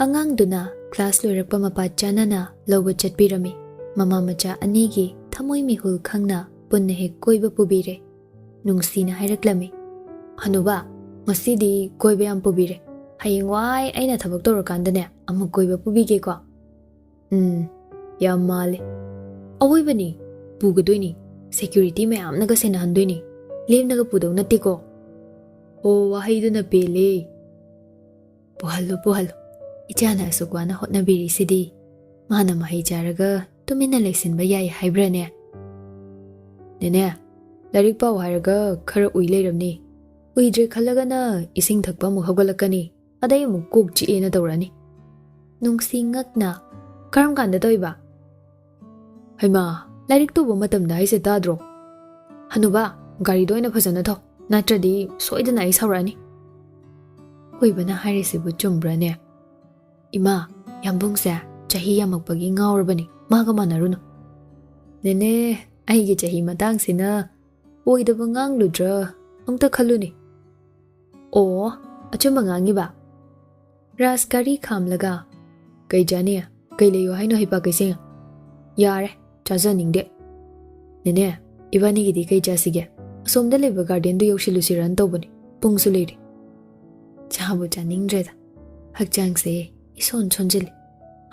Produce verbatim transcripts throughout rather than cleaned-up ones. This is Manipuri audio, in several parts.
ꯑꯉꯥꯡꯗꯨꯅ ꯀ꯭ꯂꯥꯁ ꯂꯣꯏꯔꯛꯄ ꯃꯄꯥ ꯆꯥꯅꯅ ꯂꯧꯕ ꯆꯠꯄꯤꯔꯝꯃꯤ꯫ ꯃꯃꯥ ꯃꯆꯥ ꯑꯅꯤꯒꯤ ꯊꯃꯣꯏ ꯃꯤꯍꯨꯜ ꯈꯪꯅ ꯄꯨꯟꯅ ꯍꯦꯛ ꯀꯣꯏꯕ ꯄꯨꯕꯤꯔꯦ꯫ ꯅꯨꯡꯁꯤꯅ ꯍꯥꯏꯔꯛꯂꯝꯃꯤ, "ꯍꯅꯨꯕ, ꯉꯁꯤꯗꯤ ꯀꯣꯏꯕ ꯌꯥꯝ ꯄꯨꯕꯤꯔꯦ꯫ ꯍꯌꯦꯡꯋꯥꯏ ꯑꯩꯅ ꯊꯕꯛ ꯇꯧꯔꯀꯥꯟꯗꯅꯦ, ꯑꯃꯨꯛ ꯀꯣꯏꯕ ꯄꯨꯕꯤꯒꯦꯀꯣ?" "ꯎꯝ, ꯌꯥꯝ ꯃꯥꯜꯂꯤ꯫" "ꯑꯋꯣꯏꯕꯅꯤ, ꯄꯨꯒꯗꯣꯏꯅꯤ꯫ ꯁꯦꯀ꯭ꯌꯨꯔꯤꯇꯤ ꯃꯌꯥꯝꯅꯒ ꯁꯦꯟꯅꯍꯟꯗꯣꯏꯅꯤ꯫ ꯂꯦꯝꯅꯒ ꯄꯨꯗꯧ ꯅꯠꯇꯦꯀꯣ꯫" "ꯑꯣ, ꯋꯥꯍꯩꯗꯨꯅ ꯄꯦꯜꯂꯦ꯫" "ꯄꯨꯍꯜꯂꯨ, ꯄꯨꯍꯜꯂꯨ꯫ ꯏꯆꯥꯅ ꯑꯁꯨꯛ ꯋꯥꯅ ꯍꯣꯠꯅꯕꯤꯔꯤꯁꯤꯗꯤ꯫ ꯃꯥꯅ ꯃꯍꯩ ꯆꯥꯔꯒ ꯇꯨꯃꯤꯟꯅ ꯂꯩꯁꯤꯟꯕ ꯌꯥꯏ ꯍꯥꯏꯕ꯭ꯔꯥꯅꯦ?" "ꯅꯦꯅꯦ, ꯂꯥꯏꯔꯤꯛ ꯄꯥꯎ ꯍꯥꯏꯔꯒ ꯈꯔ ꯎꯏ ꯂꯩꯔꯝꯅꯤ꯫ ꯎꯏꯗ꯭ꯔꯦ ꯈꯜꯂꯒꯅ ꯏꯁꯤꯡ ꯊꯛꯄ ꯑꯃꯨꯛ ꯍꯧꯒꯠꯂꯛꯀꯅꯤ꯫ ꯑꯗꯩ ꯑꯃꯨꯛ ꯀꯣꯛ ꯆꯤꯛꯑꯦꯅ ꯇꯧꯔꯛꯑꯅꯤ꯫" ꯅꯨꯡꯁꯤ ꯉꯛꯅ, "ꯀꯔꯝ ꯀꯥꯟꯗ ꯇꯧꯏꯕ?" "ꯍꯩꯃꯥ, ꯂꯥꯏꯔꯤꯛ ꯇꯧꯕ ꯃꯇꯝꯗ ꯍꯥꯏꯁꯦ ꯇꯥꯗ꯭ꯔꯣ? ꯍꯅꯨꯕ, ꯒꯥꯔꯤꯗꯣ ꯑꯣꯏꯅ ꯐꯖꯅ ꯊꯧ, ꯅꯠꯇ꯭ꯔꯗꯤ ꯁꯣꯏꯗꯅ ꯑꯩ ꯁꯥꯎꯔꯛꯑꯅꯤ꯫" ꯑꯣꯏꯕꯅ ꯍꯥꯏꯔꯤꯁꯤꯕꯨ ꯆꯨꯝꯕ꯭ꯔꯥꯅꯦ? ꯏꯃꯥ, ꯌꯥꯝꯕꯨꯡꯁꯦ ꯆꯍꯤ ꯌꯥꯝꯃꯛꯄꯒꯤ ꯉꯥꯎꯔꯕꯅꯤ, ꯃꯥꯒ ꯃꯥꯟꯅꯔꯨꯅꯨ꯫ "ꯅꯦꯅꯦ, ꯑꯩꯒꯤ ꯆꯍꯤ ꯃꯇꯥꯡꯁꯤꯅ ꯑꯣꯏꯗꯕ ꯉꯥꯡꯂꯨꯗ꯭ꯔꯥ ꯑꯝꯇ ꯈꯜꯂꯨꯅꯦ꯫" "ꯑꯣ, ꯑꯆꯨꯝꯕ ꯉꯥꯡꯉꯤꯕ?" ꯔꯥꯖ ꯒꯥꯔꯤ ꯈꯥꯝꯂꯒ, "ꯀꯩ ꯆꯥꯅꯤ? ꯀꯩ ꯂꯩꯌꯣ ꯍꯥꯏꯅꯣ ꯍꯩꯄꯥꯛ ꯀꯩꯁꯦꯡ? ꯌꯥꯔꯦ, ꯆꯥꯖꯅꯤꯡꯗꯦ꯫" "ꯅꯦꯅꯦ, ꯏꯕꯥꯅꯤꯒꯤꯗꯤ ꯀꯩ ꯆꯥꯁꯤꯒꯦ? ꯑꯁꯣꯝꯗ ꯂꯩꯕ ꯒꯥꯔꯗꯦꯟꯗꯨ ꯌꯧꯁꯤꯜꯂꯨꯁꯤꯔꯅ ꯇꯧꯕꯅꯤ, ꯄꯨꯡꯁꯨ ꯂꯩꯔꯤ꯫" "ꯆꯥꯕꯨ ꯆꯥꯅꯤꯡꯗ꯭ꯔꯦꯗ, ꯍꯛꯆꯥꯡꯁꯦ ꯏꯁꯣꯟ ꯁꯣꯟꯖꯤꯜꯂꯤ꯫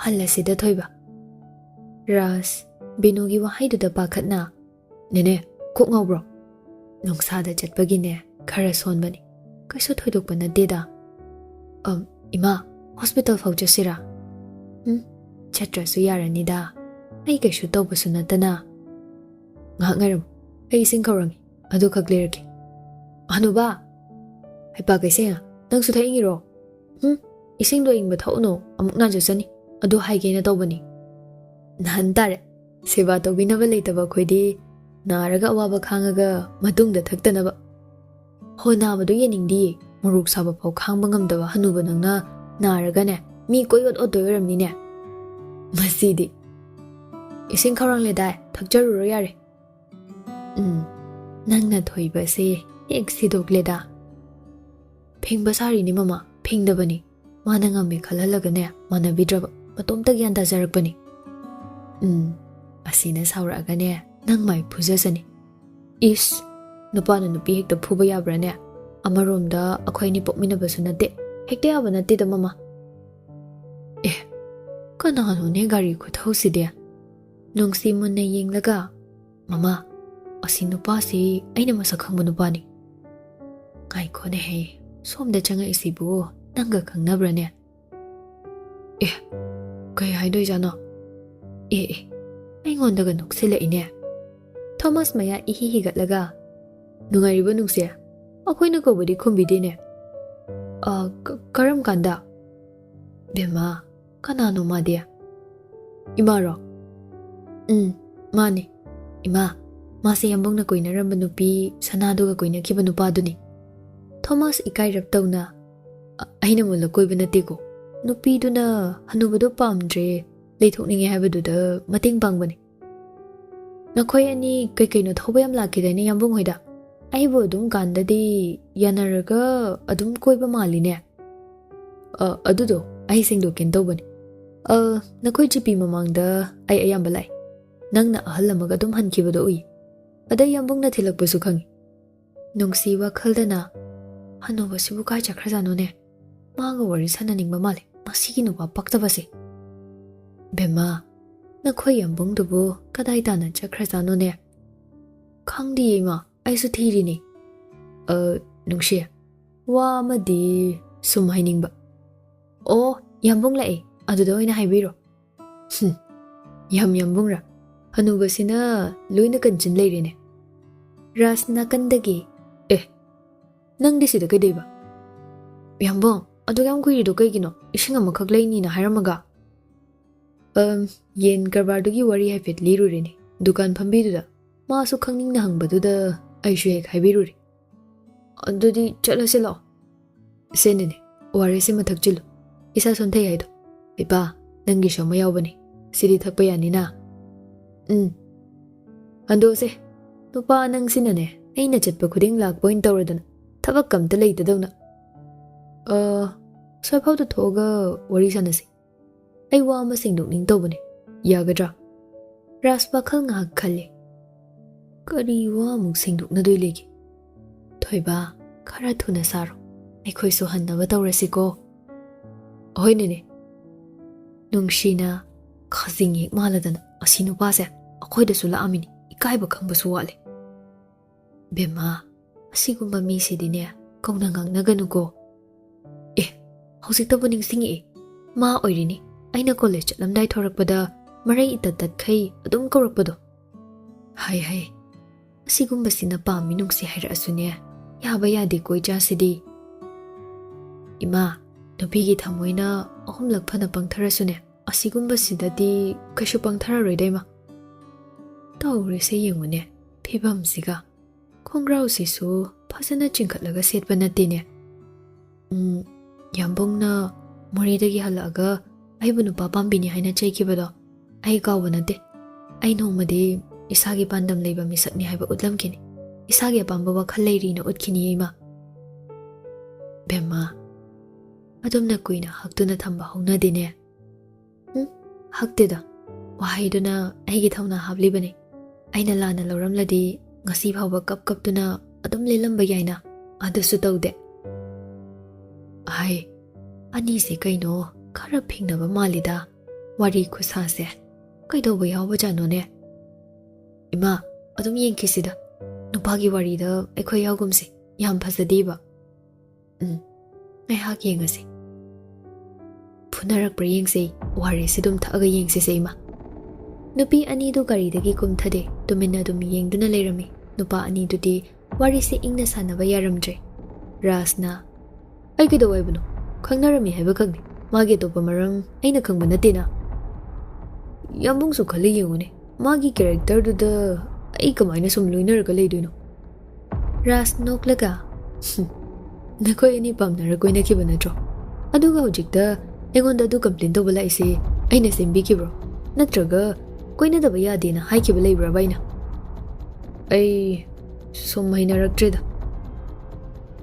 ꯍꯜꯂꯁꯤꯗ ꯊꯣꯏꯕ꯫" ꯔꯥꯖ, ꯕꯤꯅꯨꯒꯤ ꯋꯥꯍꯩꯗꯨꯗ ꯄꯥꯈꯠꯅ, "ꯅꯦꯅꯦ, ꯀꯣꯛ ꯉꯥꯎꯕ꯭ꯔꯣ?" "ꯅꯨꯡꯁꯥꯗ ꯆꯠꯄꯒꯤꯅꯦ, ꯈꯔ ꯁꯣꯟꯕꯅꯤ꯫ ꯀꯩꯁꯨ ꯊꯣꯏꯗꯣꯛꯄ ꯅꯠꯇꯦꯗ꯫" "ꯑꯝ, ꯏꯃꯥ, ꯍꯣꯁꯄꯤꯇꯥꯜ ꯐꯥꯎ ꯆꯠꯁꯤꯔꯥ?" "ꯎꯝ, ꯆꯠꯇ꯭ꯔꯁꯨ ꯌꯥꯔꯅꯤꯗ꯫ ꯑꯩ ꯀꯩꯁꯨ ꯇꯧꯕꯁꯨ ꯅꯠꯇꯅ꯫" "ꯉꯥꯏꯍꯥꯛ ꯉꯥꯏꯔꯝꯃꯨ, ꯑꯩ ꯏꯁꯤꯡ ꯈꯧꯔꯥꯡꯉꯤ, ꯑꯗꯨꯈꯛ ꯂꯩꯔꯛꯀꯦ꯫" "ꯍꯅꯨꯕ!" "ꯍꯩꯄꯥ ꯀꯩꯁꯦꯡ, ꯅꯪꯁꯨ ꯊꯛꯏꯉꯤꯔꯣ?" "ꯎꯝ, ꯏꯁꯤꯡꯗꯣ ꯑꯏꯪꯕ ꯊꯛꯎꯅꯣ, ꯑꯃꯨꯛ ꯅꯥꯖꯁꯅꯤ꯫ ꯑꯗꯨ ꯍꯥꯏꯒꯦꯅ ꯇꯧꯕꯅꯤ꯫" "ꯅꯥꯍꯟ ꯇꯥꯔꯦ꯫ ꯁꯦꯕꯥ ꯇꯧꯕꯤꯅꯕ ꯂꯩꯇꯕ ꯑꯩꯈꯣꯏꯗꯤ ꯅꯥꯔꯒ ꯑꯋꯥꯕ ꯈꯥꯡꯉꯒ ꯃꯇꯨꯡꯗ ꯊꯛꯇꯅꯕ꯫" "ꯍꯣ, ꯅꯥꯕꯗꯣ ꯌꯦꯡꯅꯤꯡꯗꯤꯌꯦ꯫ ꯃꯣꯔꯣꯛ ꯁꯥꯕ ꯐꯥꯎ ꯈꯥꯡꯕ ꯉꯝꯗꯕ ꯍꯅꯨꯕ ꯅꯪꯅ ꯅꯥꯔꯒꯅꯦ, ꯃꯤ ꯀꯣꯏ ꯑꯣꯠ ꯑꯣꯠꯇꯣꯏ ꯑꯣꯏꯔꯝꯅꯤꯅꯦ꯫ ꯃꯁꯤꯗꯤ꯫" "ꯏꯁꯤꯡ ꯈꯧꯔꯥꯡꯂꯦꯗꯥꯏ, ꯊꯛꯆꯔꯨꯔꯣ ꯌꯥꯔꯦ꯫" "ꯎꯝ, ꯅꯪꯅ ꯊꯣꯏꯕꯁꯦ ꯍꯦꯛ ꯁꯤꯗꯣꯛꯂꯦꯗ꯫" "ꯐꯤꯡꯕ ꯁꯥꯔꯤꯅꯤ ꯃꯃꯥ, ꯐꯤꯡꯗꯕꯅꯤ꯫ ꯃꯥꯅ ꯉꯝꯃꯦ ꯈꯜꯍꯜꯂꯒꯅꯦ, ꯃꯥꯟꯅꯕꯤꯗ꯭ꯔꯕ, ꯃꯇꯣꯝꯇ ꯒ꯭ꯌꯥꯟ ꯇꯥꯖꯔꯛꯄꯅꯤ꯫ ꯎꯝ, ꯑꯁꯤꯅ ꯁꯥꯎꯔꯛꯑꯒꯅꯦ, ꯅꯪ ꯃꯥꯏ ꯐꯨꯖꯁꯅꯤ꯫ ꯏꯁ, ꯅꯨꯄꯥꯅ ꯅꯨꯄꯤ ꯍꯦꯛꯇ ꯐꯨꯕ ꯌꯥꯕ꯭ꯔꯥꯅꯦ? ꯑꯃꯔꯣꯝꯗ ꯑꯩꯈꯣꯏ ꯑꯅꯤ ꯄꯣꯛꯃꯤꯟꯅꯕꯁꯨ ꯅꯠꯇꯦ, ꯍꯦꯛꯇ ꯌꯥꯕ ꯅꯠꯇꯦꯗ, ꯃꯃꯥ꯫ ꯑꯦ, ꯀꯅꯥꯅꯣꯅꯦ ꯒꯥꯔꯤ ꯈꯨꯊꯧꯁꯤꯗꯤ? ꯅꯨꯡꯁꯤ ꯃꯨꯟꯅ ꯌꯦꯡꯂꯒ, "ꯃꯃꯥ, ꯑꯁꯤ ꯅꯨꯄꯥꯁꯤ ꯑꯩꯅ ꯃꯁꯛ ꯈꯪꯕ ꯅꯨꯄꯥꯅꯤ꯫ ꯉꯥꯏꯈꯣꯅꯦꯍꯦ, ꯁꯣꯝꯗ ꯆꯪꯉꯛꯏꯁꯤꯕꯨ ꯅꯪꯒ ꯈꯪꯅꯕ꯭ꯔꯥꯅꯦ?" ꯑꯦ, ꯀꯩ ꯍꯥꯏꯗꯣꯏꯖꯥꯠꯅꯣ? ꯑꯦ, ꯑꯦ, ꯑꯩꯉꯣꯟꯗꯒ ꯅꯣꯛꯁꯤꯜꯂꯛꯏꯅꯦ꯫ ꯊꯣꯃꯥꯁ ꯃꯌꯥ ꯏꯍꯤ ꯍꯤꯒꯠꯂꯒ, "ꯅꯨꯡꯉꯥꯏꯔꯤꯕꯣ ꯅꯨꯡꯁꯤ? ꯑꯩꯈꯣꯏꯅ ꯀꯧꯕꯗꯤ ꯈꯨꯝꯕꯤꯗꯦꯅꯦ꯫ ꯑ, ꯀ-, ꯀꯔꯝ ꯀꯥꯟꯗ?" ꯕꯦꯝꯃ, ꯀꯅꯥꯅꯣ ꯃꯥꯗꯤ? ꯏꯃꯥꯔꯣ? ꯎꯝ, ꯃꯥꯅꯦ꯫ ꯏꯃꯥ, ꯃꯥꯁꯦ ꯌꯥꯝꯕꯨꯡꯅ ꯀꯣꯏꯅꯔꯝꯕ ꯅꯨꯄꯤ ꯁꯅꯥꯗꯨꯒ ꯀꯣꯏꯅꯈꯤꯕ ꯅꯨꯄꯥꯗꯨꯅꯤ꯫ ꯊꯣꯃꯥꯁ ꯏꯀꯥꯏꯔꯞ ꯇꯧꯅ, "ꯑ-, ꯑꯩꯅ ꯃꯨꯜꯂ ꯀꯣꯏꯕ ꯅꯠꯇꯦꯀꯣ꯫ ꯅꯨꯄꯤꯗꯨꯅ ꯍꯅꯨꯕꯗꯣ ꯄꯥꯝꯗ꯭ꯔꯦ, ꯂꯩꯊꯣꯛꯅꯤꯡꯉꯦ ꯍꯥꯏꯕꯗꯨꯗ ꯃꯇꯦꯡ ꯄꯥꯡꯕꯅꯤ꯫" "ꯅꯈꯣꯏ ꯑꯅꯤ ꯀꯩ ꯀꯩꯅꯣ ꯊꯧꯕ ꯌꯥꯝ ꯂꯥꯛꯈꯤꯗꯥꯏꯅꯦ ꯌꯥꯝꯕꯨꯡ ꯍꯣꯏꯗ? ꯑꯩꯕꯨ ꯑꯗꯨꯝ ꯀꯥꯟꯗꯗꯤ ꯌꯥꯅꯔꯒ ꯑꯗꯨꯝ ꯀꯣꯏꯕ ꯃꯥꯜꯂꯤꯅꯦ꯫" "ꯑ, ꯑꯗꯨꯗꯣ ꯑꯩ ꯁꯦꯡꯗꯣꯛꯀꯦꯅ ꯇꯧꯕꯅꯤ꯫ ꯑ, ꯅꯈꯣꯏ ꯖꯤꯄꯤ ꯃꯃꯥꯡꯗ ꯑꯩ ꯑꯌꯥꯝꯕ ꯂꯥꯛꯏ꯫ ꯅꯪꯅ ꯑꯍꯜ ꯑꯃꯒ ꯑꯗꯨꯝ ꯍꯟꯈꯤꯕꯗꯣ ꯎꯏ꯫ ꯑꯗꯩ ꯌꯥꯝꯕꯨꯡꯅ ꯊꯤꯜꯂꯛꯄꯁꯨ ꯈꯪꯏ꯫" ꯅꯨꯡꯁꯤ ꯋꯥꯈꯜꯗꯅ, "ꯍꯅꯨꯕꯁꯤꯕꯨ ꯀꯥꯏ ꯆꯠꯈ꯭ꯔꯖꯥꯠꯅꯣꯅꯦ? ꯃꯥꯒ ꯋꯥꯔꯤ ꯁꯥꯟꯅꯅꯤꯡꯕ ꯃꯥꯜꯂꯦ, ꯃꯁꯤꯒꯤ ꯅꯨꯄꯥ ꯄꯛꯇꯕꯁꯦ꯫" "ꯕꯦꯝꯃ, ꯅꯈꯣꯏ ꯌꯥꯝꯕꯨꯡꯗꯨꯕꯨ ꯀꯗꯥꯏ ꯇꯥꯅ ꯆꯠꯈ꯭ꯔꯖꯥꯠꯅꯣꯅꯦ?" "ꯈꯪꯗꯤꯌꯦ ꯏꯃꯥ, ꯑꯩꯁꯨ ꯊꯤꯔꯤꯅꯤ꯫" "ꯑ, ꯅꯨꯡꯁꯤ, ꯋꯥ ꯑꯃꯗꯤ ꯁꯨꯝ ꯍꯥꯏꯅꯤꯡꯕ꯫" "ꯑꯣ, ꯌꯥꯝꯕꯨꯡ ꯂꯥꯛꯑꯦ, ꯑꯗꯨꯗ ꯑꯣꯏꯅ ꯍꯥꯏꯕꯤꯔꯣ꯫" "ꯍꯨꯝ, ꯌꯥꯝ ꯌꯥꯝꯕꯨꯡꯔꯥ? ꯍꯅꯨꯕꯁꯤꯅ ꯂꯣꯏꯅ ꯀꯟꯁꯤꯟ ꯂꯩꯔꯦꯅꯦ꯫" ꯔꯥꯖ ꯅꯥꯀꯟꯗꯒꯤ, "ꯑꯦ, ꯅꯪꯗꯤ ꯁꯤꯗ ꯀꯩꯗꯧꯕ? ꯌꯥꯝꯕꯨꯡ, ꯑꯗꯨꯛ ꯌꯥꯝ ꯀꯨꯏꯔꯤꯗꯣ ꯀꯩꯒꯤꯅꯣ? ꯏꯁꯤꯡ ꯑꯃꯈꯛ ꯂꯩꯅꯤꯅ ꯍꯥꯏꯔꯝꯃꯒ꯫" "ꯑꯝ, ꯌꯦꯟ ꯀꯔꯕꯥꯔꯗꯨꯒꯤ ꯋꯥꯔꯤ ꯍꯥꯏꯐꯦꯠ ꯂꯤꯔꯨꯔꯦꯅꯦ ꯗꯨꯀꯥꯟ ꯐꯝꯕꯤꯗꯨꯗ꯫ ꯃꯥꯁꯨ ꯈꯪꯅꯤꯡꯅ ꯍꯪꯕꯗꯨꯗ ꯑꯩꯁꯨ ꯍꯦꯛ ꯍꯥꯏꯕꯤꯔꯨꯔꯦ꯫" "ꯑꯗꯨꯗꯤ ꯆꯠꯂꯁꯤ ꯂꯥꯛꯑꯣ꯫" "ꯁꯦ ꯅꯦꯅꯦ, ꯑꯣ ꯑꯥꯔ ꯑꯦꯁ ꯑꯃ ꯊꯛꯆꯤꯜꯂꯨ, ꯏꯁꯥ ꯁꯣꯟꯊꯩ ꯍꯥꯏꯗꯣ꯫ ꯏꯄꯥ, ꯅꯪꯒꯤꯁꯨ ꯑꯃ ꯌꯥꯎꯕꯅꯦ, ꯁꯤꯗꯤ ꯊꯛꯄ ꯌꯥꯅꯤꯅ?" "ꯎꯝ꯫ ꯍꯟꯗꯣꯛꯑꯁꯦ꯫ ꯅꯨꯄꯥ ꯅꯪꯁꯤꯅꯅꯦ, ꯑꯩꯅ ꯆꯠꯄ ꯈꯨꯗꯤꯡ ꯂꯥꯛꯄ ꯑꯣꯏꯅ ꯇꯧꯔꯗꯅ, ꯊꯕꯛ ꯑꯝꯇ ꯂꯩꯇꯗꯧꯅ꯫" "ꯑ, ꯁ꯭ꯋꯥꯏꯐꯥꯎꯗ ꯊꯣꯛꯑꯒ ꯋꯥꯔꯤ ꯁꯥꯟꯅꯁꯤ꯫ ꯑꯩ ꯋꯥ ꯑꯃ ꯁꯦꯡꯗꯣꯛꯅꯤꯡ ꯇꯧꯕꯅꯦ꯫ ꯌꯥꯒꯗ꯭ꯔꯥ?" ꯔꯥꯖ ꯋꯥꯈꯜ ꯉꯥꯏꯍꯥꯛ ꯈꯜꯂꯤ꯫ "ꯀꯔꯤ ꯋꯥ ꯑꯃꯨꯛ ꯁꯦꯡꯗꯣꯛꯅꯗꯣꯏ ꯂꯩꯒꯦ?" "ꯊꯣꯏꯕ, ꯈꯔ ꯊꯨꯅ ꯁꯥꯔꯣ꯫ ꯑꯩꯈꯣꯏꯁꯨ ꯍꯟꯅꯕ ꯇꯧꯔꯁꯤꯀꯣ?" "ꯑꯍꯣꯏꯅꯦꯅꯦ꯫ ꯅꯨꯡꯁꯤꯅ ꯈꯥꯖꯤꯡ ꯍꯦꯛ ꯃꯥꯜꯂꯗꯅ ꯑꯁꯤ ꯅꯨꯄꯥꯁꯦ ꯑꯩꯈꯣꯏꯗꯁꯨ ꯂꯥꯛꯑꯝꯃꯤꯅꯤ꯫ ꯏꯀꯥꯏꯕ ꯈꯪꯕꯁꯨ ꯋꯥꯠꯂꯦ꯫ ꯕꯦꯝꯃ, ꯑꯁꯤꯒꯨꯝꯕ ꯃꯤꯁꯤꯗꯤꯅꯦ ꯀꯧꯅ ꯉꯥꯡꯅꯒꯅꯨꯀꯣ꯫ ꯑꯦ, ꯍꯧꯖꯤꯛꯇꯕꯨ ꯅꯤꯡꯁꯤꯡꯉꯛꯑꯦ꯫ ꯃꯥ ꯑꯣꯏꯔꯤꯅꯤ꯫ ꯑꯩꯅ ꯀꯣꯂꯦꯖ ꯆꯠꯂꯝꯗꯥꯏ ꯊꯣꯔꯛꯄꯗ ꯃꯔꯩ ꯏꯇꯠ ꯇꯠꯈꯩ ꯑꯗꯨꯝ ꯀꯧꯔꯛꯄꯗꯣ꯫ ꯍꯥꯏ ꯍꯥꯏ, ꯑꯁꯤꯒꯨꯝꯕꯁꯤꯅ ꯄꯥꯝꯃꯤ ꯅꯨꯡꯁꯤ ꯍꯥꯏꯔꯛꯑꯁꯨꯅꯦ, ꯌꯥꯕ ꯌꯥꯗꯦꯀꯣ ꯏꯆꯥꯁꯤꯗꯤ꯫ ꯏꯃꯥ, ꯅꯨꯄꯤꯒꯤ ꯊꯃꯣꯏꯅ ꯑꯍꯨꯝꯂꯛ ꯐꯅ ꯄꯪꯊꯔꯁꯨꯅꯦ, ꯑꯁꯤꯒꯨꯝꯕꯁꯤꯗꯗꯤ ꯀꯩꯁꯨ ꯄꯪꯊꯔꯔꯣꯏꯗ ꯏꯃꯥ꯫ ꯇꯧꯔꯤꯁꯦ ꯌꯦꯡꯉꯨꯅꯦ, ꯐꯤꯕꯝꯁꯤꯒ꯫ ꯈꯣꯡꯒ꯭ꯔꯥꯎꯁꯤꯁꯨ ꯐꯖꯅ ꯆꯤꯡꯈꯠꯂꯒ ꯁꯦꯠꯄ ꯅꯠꯇꯦꯅꯦ꯫ ꯎꯝ, ꯌꯥꯝꯕꯨꯡꯅ ꯃꯣꯔꯦꯗꯒꯤ ꯍꯜꯂꯛꯑꯒ ꯑꯩꯕꯨ ꯅꯨꯄꯥ ꯄꯥꯝꯕꯤꯅꯤ ꯍꯥꯏꯅ ꯆꯩꯈꯤꯕꯗꯣ ꯑꯩ ꯀꯥꯎꯕ ꯅꯠꯇꯦ꯫ ꯑꯩ ꯅꯣꯡꯃꯗꯤ ꯏꯁꯥꯒꯤ ꯄꯥꯟꯗꯝ ꯂꯩꯕ ꯃꯤꯁꯛꯅꯤ ꯍꯥꯏꯕ ꯎꯠꯂꯝꯈꯤꯅꯤ꯫ ꯏꯁꯥꯒꯤ ꯑꯄꯥꯝꯕ ꯋꯥꯈꯜ ꯂꯩꯔꯤꯅ ꯎꯠꯈꯤꯅꯤ ꯏꯃꯥ꯫ ꯕꯦꯝꯃ, ꯑꯗꯨꯝꯅ ꯀꯨꯏꯅ ꯍꯛꯇꯨꯅ ꯊꯝꯕ ꯍꯧꯅꯗꯦꯅꯦ꯫ ꯎꯝ, ꯍꯛꯇꯦꯗ꯫ ꯋꯥꯍꯩꯗꯨꯅ ꯑꯩꯒꯤ ꯊꯧꯅꯥ ꯍꯥꯞꯂꯤꯕꯅꯤ꯫ ꯑꯩꯅ ꯂꯥꯟꯅ ꯂꯧꯔꯝꯂꯗꯤ ꯉꯁꯤ ꯐꯥꯎꯕ ꯀꯞ ꯀꯞꯇꯨꯅ ꯑꯗꯨꯝ ꯂꯦꯜꯂꯝꯕ ꯌꯥꯏꯅ꯫ ꯑꯗꯨꯁꯨ ꯇꯧꯗꯦ꯫ ꯑꯍꯩ, ꯑꯅꯤꯁꯦ ꯀꯩꯅꯣ ꯈꯔ ꯐꯤꯡꯅꯕ ꯃꯥꯜꯂꯤꯗ, ꯋꯥꯔꯤ ꯈꯨꯁꯥꯁꯦ꯫ ꯀꯩꯗꯧꯕ ꯌꯥꯎꯕꯖꯥꯠꯅꯣꯅꯦ? ꯏꯃꯥ, ꯑꯗꯨꯝ ꯌꯦꯡꯈꯤꯁꯤꯗ꯫ ꯅꯨꯄꯥꯒꯤ ꯋꯥꯔꯤꯗ ꯑꯩꯈꯣꯏ ꯌꯥꯎꯒꯨꯝꯁꯤ꯫ ꯌꯥꯝ ꯐꯖꯗꯦꯕ꯫ ꯎꯝ, ꯉꯥꯏꯍꯥꯛ ꯌꯦꯡꯉꯁꯤ꯫ ꯐꯨꯅꯔꯛꯄ꯭ꯔꯥ ꯌꯦꯡꯁꯦ, ꯋꯥꯔꯤꯁꯤ ꯑꯗꯨꯝ ꯊꯛꯑꯒ ꯌꯦꯡꯁꯤꯁꯦ ꯏꯃꯥ꯫ ꯅꯨꯄꯤ ꯑꯅꯤꯗꯨ ꯒꯥꯔꯤꯗꯒꯤ ꯀꯨꯝꯊꯗꯦ, ꯇꯨꯃꯤꯟꯅ ꯑꯗꯨꯝ ꯌꯦꯡꯗꯨꯅ ꯂꯩꯔꯝꯃꯤ꯫ ꯅꯨꯄꯥ ꯑꯅꯤꯗꯨꯗꯤ ꯋꯥꯔꯤꯁꯤ ꯏꯪꯅ ꯁꯥꯟꯅꯕ ꯌꯥꯔꯝꯗ꯭ꯔꯦ꯫ ꯔꯥꯖꯅ, "ꯑꯩ ꯀꯩꯗꯧ ꯍꯥꯏꯕꯅꯣ? ꯈꯪꯅꯔꯝꯃꯤ ꯍꯥꯏꯕꯈꯛꯅꯤ꯫ ꯃꯥꯒꯤ ꯑꯇꯣꯞꯄ ꯃꯔꯝ ꯑꯩꯅ ꯈꯪꯕ ꯅꯠꯇꯦꯅ꯫" ꯌꯥꯝꯕꯨꯡꯁꯨ ꯈꯜꯂ ꯌꯦꯡꯉꯨꯅꯦ, ꯃꯥꯒꯤ ꯀꯦꯔꯦꯛꯇꯔꯗꯨꯗ ꯑꯩ ꯀꯃꯥꯏꯅ ꯁꯨꯝ ꯂꯣꯏꯅꯔꯒ ꯂꯩꯗꯣꯏꯅꯣ? ꯔꯥꯖ ꯅꯣꯛꯂꯒ, "ꯍꯨꯝ, ꯅꯈꯣꯏ ꯑꯅꯤ ꯄꯥꯝꯅꯔ ꯀꯣꯏꯅꯈꯤꯕ ꯅꯠꯇ꯭ꯔꯣ? ꯑꯗꯨꯒ ꯍꯧꯖꯤꯛꯇ ꯑꯩꯉꯣꯟꯗ ꯑꯗꯨ ꯀꯝꯄ꯭ꯂꯦꯟ ꯇꯧꯕ ꯂꯥꯛꯏꯁꯦ ꯑꯩꯅ ꯁꯦꯝꯕꯤꯈꯤꯕ꯭ꯔꯣ? ꯅꯠꯇ꯭ꯔꯒ ꯀꯣꯏꯅꯗꯕ ꯌꯥꯗꯦꯅ ꯍꯥꯏꯈꯤꯕ ꯂꯩꯕ꯭ꯔꯕ ꯑꯩꯅ? ꯑꯩ ꯁꯨꯝ ꯍꯩꯅꯔꯛꯇ꯭ꯔꯦꯗ꯫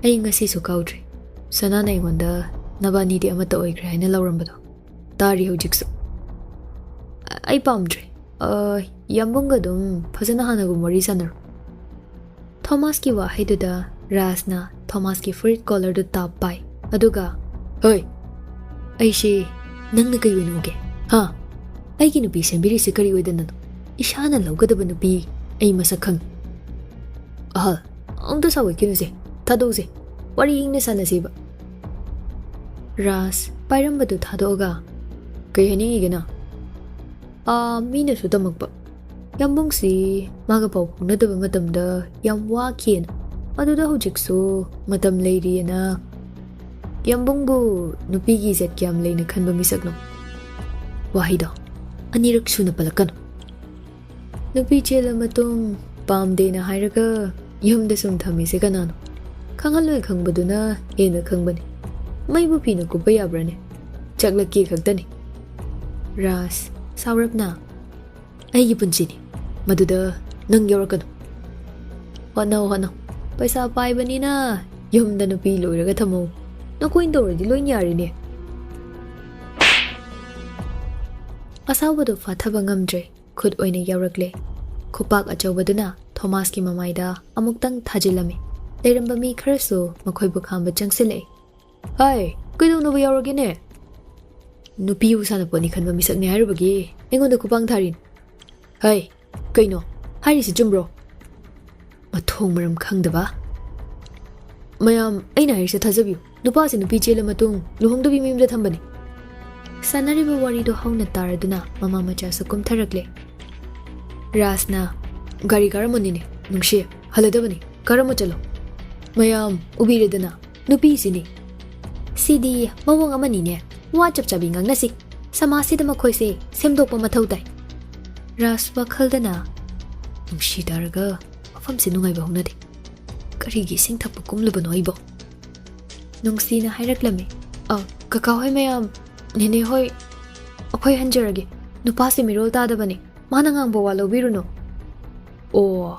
ꯑꯩ ꯉꯁꯤꯁꯨ ꯀꯥꯎꯗ꯭ꯔꯤ꯫ ꯁꯅꯥꯅ ꯑꯩꯉꯣꯟꯗ ꯅꯕꯥꯅꯤꯗꯤ ꯑꯃꯠꯇ ꯑꯣꯏꯈ꯭ꯔꯦ ꯍꯥꯏꯅ ꯂꯧꯔꯝꯕꯗꯣ꯫ ꯇꯥꯔꯤ ꯍꯧꯖꯤꯛꯁꯨ꯫ ꯑ-, ꯑꯩ ꯄꯥꯝꯗ꯭ꯔꯦ꯫ ꯑ, ꯌꯥꯝꯕꯨꯡꯒ ꯑꯗꯨꯝ ꯐꯖꯅ ꯍꯥꯟꯅꯒꯨꯝ ꯋꯥꯔꯤ ꯁꯥꯟꯅꯔꯣ꯫ ꯊꯣꯃꯥꯁꯀꯤ ꯋꯥꯍꯩꯗꯨꯗ ꯔꯥꯖꯅ ꯊꯣꯃꯥꯁꯀꯤ ꯐꯨꯔꯤꯠ ꯀꯣꯂꯔꯗꯨ ꯇꯥꯞ ꯄꯥꯏ꯫ ꯑꯗꯨꯒ, "ꯍꯣꯏ, ꯑꯩꯁꯦ ꯅꯪꯅ ꯀꯩ ꯑꯣꯏꯅ ꯎꯒꯦ? ꯍꯥ? ꯑꯩꯒꯤ ꯅꯨꯄꯤ ꯁꯦꯝꯕꯤꯔꯤꯁꯦ ꯀꯔꯤ ꯑꯣꯏꯗꯅꯅꯣ? ꯏꯁꯥꯅ ꯂꯧꯒꯗꯕ ꯅꯨꯄꯤ ꯑꯩ ꯃꯁꯛ ꯈꯪꯉꯤ꯫" "ꯑꯍꯜ, ꯑꯃꯨꯛꯇ ꯁꯥꯎꯒꯠꯈꯤꯅꯨꯁꯦ꯫ ꯊꯥꯗꯣꯛꯎꯁꯦ꯫ ꯋꯥꯔꯤ ꯏꯪꯅ ꯁꯥꯟꯅꯁꯦꯕ꯫" ꯔꯥꯖ ꯄꯥꯏꯔꯝꯕꯗꯨ ꯊꯥꯗꯣꯛꯑꯒ, "ꯀꯩ ꯍꯥꯏꯅꯤꯡꯉꯤꯒꯦ ꯅꯪ?" "ꯑꯥ, ꯃꯤꯅꯁꯨ ꯇꯝꯃꯛꯄ꯫ ꯌꯥꯝꯕꯨꯡꯁꯤ ꯃꯥꯒ ꯄꯥꯎ ꯐꯥꯎꯅꯗꯕ ꯃꯇꯝꯗ ꯌꯥꯝ ꯋꯥꯈꯤꯑꯅ꯫ ꯑꯗꯨꯗ ꯍꯧꯖꯤꯛꯁꯨ ꯃꯇꯝ ꯂꯩꯔꯤꯑꯅ꯫ ꯌꯥꯝꯕꯨꯡꯕꯨ ꯅꯨꯄꯤꯒꯤ ꯏꯖꯠ ꯀꯌꯥꯝ ꯂꯩꯅ ꯈꯟꯕ ꯃꯤꯁꯛꯅꯣ?" ꯋꯥꯍꯩꯗꯣ ꯑꯅꯤꯔꯛ ꯁꯨꯅ ꯄꯜꯂꯛꯀꯅꯨ꯫ "ꯅꯨꯄꯤ ꯆꯦꯜꯂ ꯃꯇꯨꯡ ꯄꯥꯝꯗꯦꯅ ꯍꯥꯏꯔꯒ ꯌꯨꯝꯗ ꯁꯨꯝ ꯊꯝꯃꯤꯁꯦ ꯀꯅꯥꯅꯣ? ꯈꯪꯍꯜꯂꯣꯏ ꯈꯪꯕꯗꯨꯅ ꯍꯦꯟꯅ ꯈꯪꯕꯅꯤ꯫ ꯃꯩꯕꯨ ꯐꯤꯅ ꯀꯨꯞꯄ ꯌꯥꯕ꯭ꯔꯥꯅꯦ? ꯆꯥꯛꯂꯛꯀꯦ ꯈꯛꯇꯅꯤ꯫" ꯔꯥꯖ, ꯁꯥꯎꯔꯞꯅ, "ꯑꯩꯒꯤ ꯄꯨꯟꯁꯤꯅꯤ, ꯃꯗꯨꯗ ꯅꯪ ꯌꯥꯎꯔꯛꯀꯅꯨ꯫" "ꯍꯣꯠꯅꯧ, ꯍꯣꯠꯅꯧ꯫ ꯄꯩꯁꯥ ꯄꯥꯏꯕꯅꯤꯅ ꯌꯨꯝꯗ ꯅꯨꯄꯤ ꯂꯣꯏꯔꯒ ꯊꯝꯃꯧ꯫ ꯅꯈꯣꯏꯅ ꯇꯧꯔꯗꯤ ꯂꯣꯏ ꯌꯥꯔꯤꯅꯦ꯫" ꯑꯁꯥꯎꯕꯗꯨ ꯐꯥꯊꯕ ꯉꯝꯗ꯭ꯔꯦ꯫ ꯈꯨꯠ ꯑꯣꯏꯅ ꯌꯥꯎꯔꯛꯂꯦ꯫ ꯈꯨꯄꯥꯛ ꯑꯆꯧꯕꯗꯨꯅ ꯊꯣꯃꯥꯁꯀꯤ ꯃꯃꯥꯏꯗ ꯑꯃꯨꯛꯇꯪ ꯊꯥꯖꯤꯜꯂꯝꯃꯤ꯫ ꯂꯩꯔꯝꯕ ꯃꯤ ꯈꯔꯁꯨ ꯃꯈꯣꯏꯕꯨ ꯈꯥꯝꯕ ꯆꯪꯁꯤꯜꯂꯛꯏ꯫ "ꯍꯥꯏ, ꯀꯩꯗꯧꯅꯕ ꯌꯥꯎꯔꯒꯦꯅꯦ? ꯅꯨꯄꯤꯕꯨ ꯁꯥꯟꯅꯄꯣꯠꯅꯤ ꯈꯟꯕ ꯃꯤꯁꯛꯅꯤ ꯍꯥꯏꯔꯨꯕꯒꯤ ꯑꯩꯉꯣꯟꯗ ꯈꯨꯄꯥꯡ ꯊꯥꯔꯤꯅꯤ꯫ ꯍꯥꯏ, ꯀꯩꯅꯣ? ꯍꯥꯏꯔꯤꯁꯤ ꯆꯨꯝꯕ꯭ꯔꯣ?" ꯃꯊꯣꯡ ꯃꯔꯝ ꯈꯪꯗꯕ꯫ "ꯃꯌꯥꯝ, ꯑꯩꯅ ꯍꯥꯏꯔꯤꯁꯦ ꯊꯥꯖꯕꯤꯌꯨ꯫ ꯅꯨꯄꯥꯁꯤ ꯅꯨꯄꯤ ꯆꯦꯜꯂ ꯃꯇꯨꯡ ꯂꯨꯍꯣꯡꯗꯕꯤ ꯃꯌꯨꯝꯗ ꯊꯝꯕꯅꯤ꯫" ꯁꯥꯟꯅꯔꯤꯕ ꯋꯥꯔꯤꯗꯨ ꯍꯧꯅ ꯇꯥꯔꯗꯨꯅ ꯃꯃꯥ ꯃꯆꯥꯁꯨ ꯀꯨꯝꯊꯔꯛꯂꯦ꯫ ꯔꯥꯖꯅ, "ꯒꯥꯔꯤ ꯀꯥꯔꯝꯃꯅꯤꯅꯦ, ꯅꯨꯡꯁꯤ, ꯍꯜꯂꯗꯕꯅꯤ, ꯀꯥꯔꯝꯃ ꯆꯠꯂꯣ꯫ ꯃꯌꯥꯝ ꯎꯕꯤꯔꯦꯗꯅ, ꯅꯨꯄꯤꯁꯤꯅꯤ꯫" "ꯁꯤꯗꯤ ꯃꯑꯣꯡ ꯑꯃꯅꯤꯅꯦ꯫ ꯋꯥ ꯆꯞ ꯆꯥꯕꯤ ꯉꯥꯡꯅꯁꯤ꯫ ꯁꯃꯥꯖꯁꯤꯗ ꯃꯈꯣꯏꯁꯦ ꯁꯦꯝꯗꯣꯛꯄ ꯃꯊꯧ ꯇꯥꯏ꯫" ꯔꯥꯖ ꯋꯥꯈꯜꯗꯅ, "ꯅꯨꯡꯁꯤ ꯇꯥꯔꯒ ꯃꯐꯝꯁꯤ ꯅꯨꯡꯉꯥꯏꯕ ꯍꯧꯅꯗꯦ꯫ ꯀꯔꯤꯒꯤ ꯏꯁꯤꯡ ꯊꯛꯄ ꯀꯨꯝꯂꯨꯕꯅꯣ ꯑꯩꯕꯣ?" ꯅꯨꯡꯁꯤꯅ ꯍꯥꯏꯔꯛꯂꯝꯃꯤ꯫ "ꯑ, ꯀꯀꯥ ꯍꯣꯏ ꯃꯌꯥꯝ, ꯅꯦꯅꯦ ꯍꯣꯏ, ꯑꯩꯈꯣꯏ ꯍꯟꯖꯔꯒꯦ꯫ ꯅꯨꯄꯥꯁꯦ ꯃꯤꯔꯣꯜ ꯇꯥꯗꯕꯅꯤ꯫ ꯃꯥꯅ ꯉꯥꯡꯕ ꯋꯥ ꯂꯧꯕꯤꯔꯨꯅꯨ꯫" "ꯑꯣ,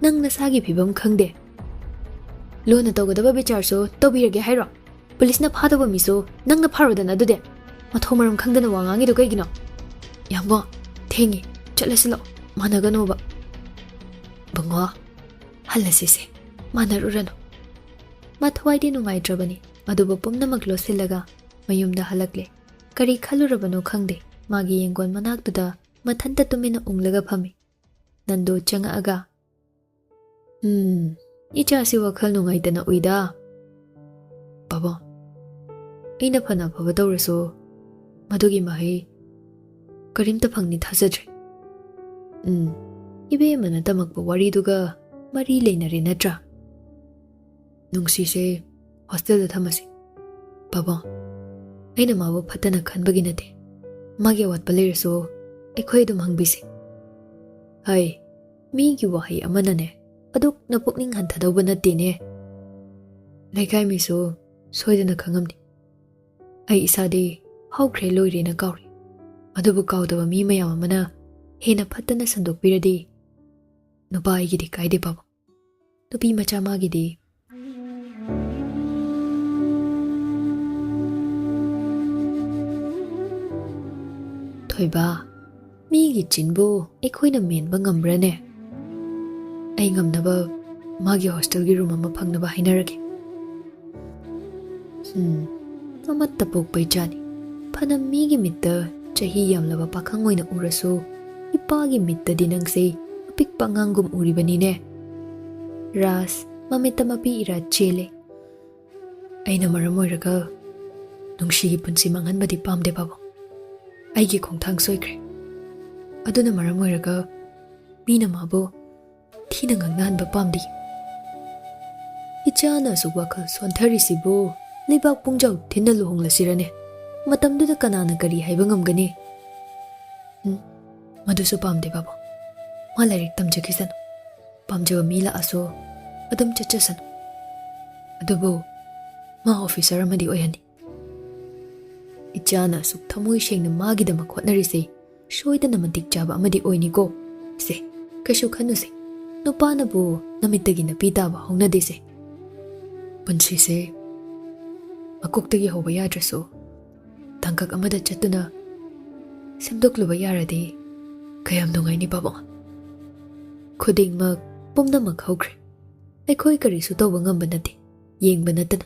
ꯅꯪ ꯅꯁꯥꯒꯤ ꯐꯤꯕꯝ ꯈꯪꯗꯦ꯫ ꯂꯣꯟꯅ ꯇꯧꯒꯗꯕ ꯕꯤꯆꯥꯔꯁꯨ ꯇꯧꯕꯤꯔꯒꯦ ꯍꯥꯏꯔꯣ? ꯄꯨꯂꯤꯁꯅ ꯐꯥꯗꯧꯕ ꯃꯤꯁꯨ ꯅꯪꯅ ꯐꯥꯔꯣꯗꯅ ꯑꯗꯨꯗꯤ꯫ ꯃꯊꯣꯡ ꯃꯔꯝ ꯈꯪꯗꯅ ꯋꯥ ꯉꯥꯡꯉꯤꯗꯣ ꯀꯩꯒꯤꯅꯣ? ꯌꯥꯝꯕꯣ, ꯊꯦꯡꯉꯦ, ꯆꯠꯂꯁꯤ ꯂꯥꯛꯑꯣ, ꯃꯥꯟꯅꯒꯅꯣꯕ꯫ ꯕꯨꯡꯉꯣ, ꯍꯜꯂꯁꯤꯁꯦ, ꯃꯥꯟꯅꯔꯨꯔꯅꯨ꯫ ꯃꯥ ꯊꯋꯥꯏꯗꯤ ꯅꯨꯡꯉꯥꯏꯇ꯭ꯔꯕꯅꯤ, ꯑꯗꯨꯕꯨ ꯄꯨꯝꯅꯃꯛ ꯂꯣꯠꯁꯤꯜꯂꯒ ꯃꯌꯨꯝꯗ ꯍꯜꯂꯛꯂꯦ꯫ ꯀꯔꯤ ꯈꯜꯂꯨꯔꯕꯅꯣ ꯈꯪꯗꯦ, ꯃꯥꯒꯤ ꯌꯦꯡꯒꯣꯟ ꯃꯅꯥꯛꯇꯨꯗ ꯃꯊꯟꯇ ꯇꯨꯃꯤꯟꯅ ꯎꯪꯂꯒ ꯐꯝꯃꯤ꯫ ꯅꯟꯗꯣ ꯆꯪꯉꯛꯑꯒ, "ꯎꯝ, ꯏꯆꯥꯁꯤ ꯋꯥꯈꯜ ꯅꯨꯡꯉꯥꯏꯇꯅ ꯎꯏꯗ꯫ ꯄꯥꯕꯨꯡ, ꯑꯩꯅ ꯐꯅ ꯐꯕ ꯇꯧꯔꯁꯨ ꯃꯗꯨꯒꯤ ꯃꯍꯩ ꯀꯔꯤꯝꯇ ꯐꯪꯅꯤ ꯊꯥꯖꯗ꯭ꯔꯦ꯫ ꯎꯝ, ꯏꯕꯦꯝꯃꯅ ꯇꯝꯃꯛꯄ ꯋꯥꯔꯤꯗꯨꯒ ꯃꯔꯤ ꯂꯩꯅꯔꯦ ꯅꯠꯇ꯭ꯔꯥ? ꯅꯨꯡꯁꯤꯁꯦ ꯍꯣꯁꯇꯦꯜꯗ ꯊꯝꯃꯁꯤ꯫ ꯄꯥꯕꯨꯡ, ꯑꯩꯅ ꯃꯥꯕꯨ ꯐꯠꯇꯅ ꯈꯟꯕꯒꯤ ꯅꯠꯇꯦ꯫ ꯃꯥꯒꯤ ꯑꯋꯥꯠꯄ ꯂꯩꯔꯁꯨ ꯑꯩꯈꯣꯏ ꯑꯗꯨꯝ ꯍꯪꯕꯤꯁꯤ꯫ ꯍꯩ, ꯃꯤꯒꯤ ꯋꯥꯍꯩ ꯑꯃꯅꯅꯦ ꯑꯗꯨꯛꯅ ꯄꯨꯛꯅꯤꯡ ꯍꯟꯊꯗꯧꯕ ꯅꯠꯇꯦꯅꯦ꯫ ꯂꯩꯀꯥꯏ ꯃꯤꯁꯨ ꯁꯣꯏꯗꯅ ꯈꯪꯉꯝꯅꯤ꯫ ꯑꯩ ꯏꯁꯥꯗꯤ ꯍꯧꯈ꯭ꯔꯦ ꯂꯣꯏꯔꯦꯅ ꯀꯥꯎꯔꯦ꯫ ꯑꯗꯨꯕꯨ ꯀꯥꯎꯗꯕ ꯃꯤ ꯃꯌꯥꯝ ꯑꯃꯅ ꯍꯦꯟꯅ ꯐꯠꯇꯅ ꯁꯟꯗꯣꯛꯄꯤꯔꯗꯤ ꯅꯨꯄꯥ ꯑꯩꯒꯤꯗꯤ ꯀꯥꯏꯗꯦ ꯄꯥꯕꯨꯡ꯫ ꯅꯨꯄꯤ ꯃꯆꯥ ꯃꯥꯒꯤꯗꯤ꯫ ꯊꯣꯏꯕ, ꯃꯤꯒꯤ ꯆꯤꯟꯕꯨ ꯑꯩꯈꯣꯏꯅ ꯃꯦꯟꯕ ꯉꯝꯕ꯭ꯔꯅꯦ? ꯑꯩ ꯉꯝꯅꯕ ꯃꯥꯒꯤ ꯍꯣꯁꯇꯦꯜꯒꯤ ꯔꯨꯝ ꯑꯃ ꯐꯪꯅꯕ ꯍꯥꯏꯅꯔꯒꯦ꯫ ꯎꯝ, ꯑꯃꯠꯇ ꯄꯣꯛꯄ ꯏꯆꯥꯅꯤ꯫ ꯐꯅ ꯃꯤꯒꯤ ꯃꯤꯠꯇ ꯆꯍꯤ ꯌꯥꯝꯂꯕ ꯄꯥꯈꯪ ꯑꯣꯏꯅ ꯎꯔꯁꯨ, ꯏꯄꯥꯒꯤ ꯃꯤꯠꯇꯗꯤ ꯅꯪꯁꯦ ꯑꯄꯤꯛꯄ ꯑꯉꯥꯡꯒꯨꯝ ꯎꯔꯤꯕꯅꯤꯅꯦ꯫ ꯔꯥꯖ ꯃꯃꯤꯠꯇ ꯃꯄꯤ ꯏꯔꯥ ꯆꯦꯜꯂꯦ꯫ ꯑꯩꯅ ꯃꯔꯝ ꯑꯣꯏꯔꯒ ꯅꯨꯡꯁꯤꯒꯤ ꯄꯨꯟꯁꯤ ꯃꯥꯡꯍꯟꯕꯗꯤ ꯄꯥꯝꯗꯦ ꯄꯥꯕꯨꯡ꯫ ꯑꯩꯒꯤ ꯈꯣꯡꯊꯥꯡ ꯁꯣꯏꯈ꯭ꯔꯦ꯫ ꯑꯗꯨꯅ ꯃꯔꯝ ꯑꯣꯏꯔꯒ ꯃꯤꯅ ꯃꯥꯕꯨ ꯊꯤꯅ ꯉꯥꯡꯅꯍꯟꯕ ꯄꯥꯝꯗꯦ꯫ ꯏꯆꯥꯅ ꯑꯁꯨꯛ ꯋꯥꯈꯜ ꯁꯣꯟꯊꯔꯤꯁꯤꯕꯨ ꯂꯩꯕꯥꯛ ꯄꯨꯡꯖꯥꯎ ꯊꯤꯟꯅ ꯂꯨꯍꯣꯡꯂꯁꯤꯔꯅꯦ? ꯃꯇꯝꯗꯨꯗ ꯀꯅꯥꯅ ꯀꯔꯤ ꯍꯥꯏꯕ ꯉꯝꯒꯅꯤ? ꯎꯝ, ꯃꯗꯨꯁꯨ ꯄꯥꯝꯗꯦ ꯄꯥꯕꯨꯡ꯫ ꯃꯥ ꯂꯥꯏꯔꯤꯛ ꯇꯝꯖꯈꯤꯁꯅꯨ꯫ ꯄꯥꯝꯖꯕ ꯃꯤ ꯂꯥꯛꯑꯁꯨ ꯑꯗꯨꯝ ꯆꯠꯆꯁꯅꯨ꯫ ꯑꯗꯨꯕꯨ ꯃꯥ ꯑꯣꯐꯤꯁꯔ ꯑꯃꯗꯤ ꯑꯣꯏꯍꯟꯅꯤ꯫ ꯏꯆꯥꯅ ꯑꯁꯨꯛ ꯊꯃꯣꯏ ꯁꯦꯡꯅ ꯃꯥꯒꯤꯗꯃꯛ ꯍꯣꯠꯅꯔꯤꯁꯦ ꯁꯣꯏꯗꯅ ꯃꯇꯤꯛ ꯆꯥꯕ ꯑꯃꯗꯤ ꯑꯣꯏꯅꯤꯀꯣ꯫ ꯁꯦ, ꯀꯩꯁꯨ ꯈꯟꯅꯨꯁꯦ꯫ ꯅꯨꯄꯥꯅꯕꯨ ꯅꯃꯤꯠꯇꯒꯤ ꯅꯥꯄꯤ ꯇꯥꯕ ꯍꯧꯅꯗꯦꯁꯦ꯫ ꯄꯨꯟꯁꯤꯁꯦ ꯃꯀꯣꯛꯇꯒꯤ ꯍꯧꯕ ꯌꯥꯗ꯭ꯔꯁꯨ, ꯇꯥꯡꯀꯛ ꯑꯃꯗ ꯆꯠꯇꯨꯅ ꯁꯦꯝꯗꯣꯛꯂꯨꯕ ꯌꯥꯔꯗꯤ ꯀꯌꯥꯝ ꯅꯨꯡꯉꯥꯏꯅꯤ, ꯄꯥꯕꯨꯡ? ꯈꯨꯗꯤꯡꯃꯛ, ꯄꯨꯝꯅꯃꯛ ꯍꯧꯈ꯭ꯔꯦ꯫ ꯑꯩꯈꯣꯏ ꯀꯔꯤꯁꯨ ꯇꯧꯕ ꯉꯝꯕ ꯅꯠꯇꯦ, ꯌꯦꯡꯕ ꯅꯠꯇꯅ꯫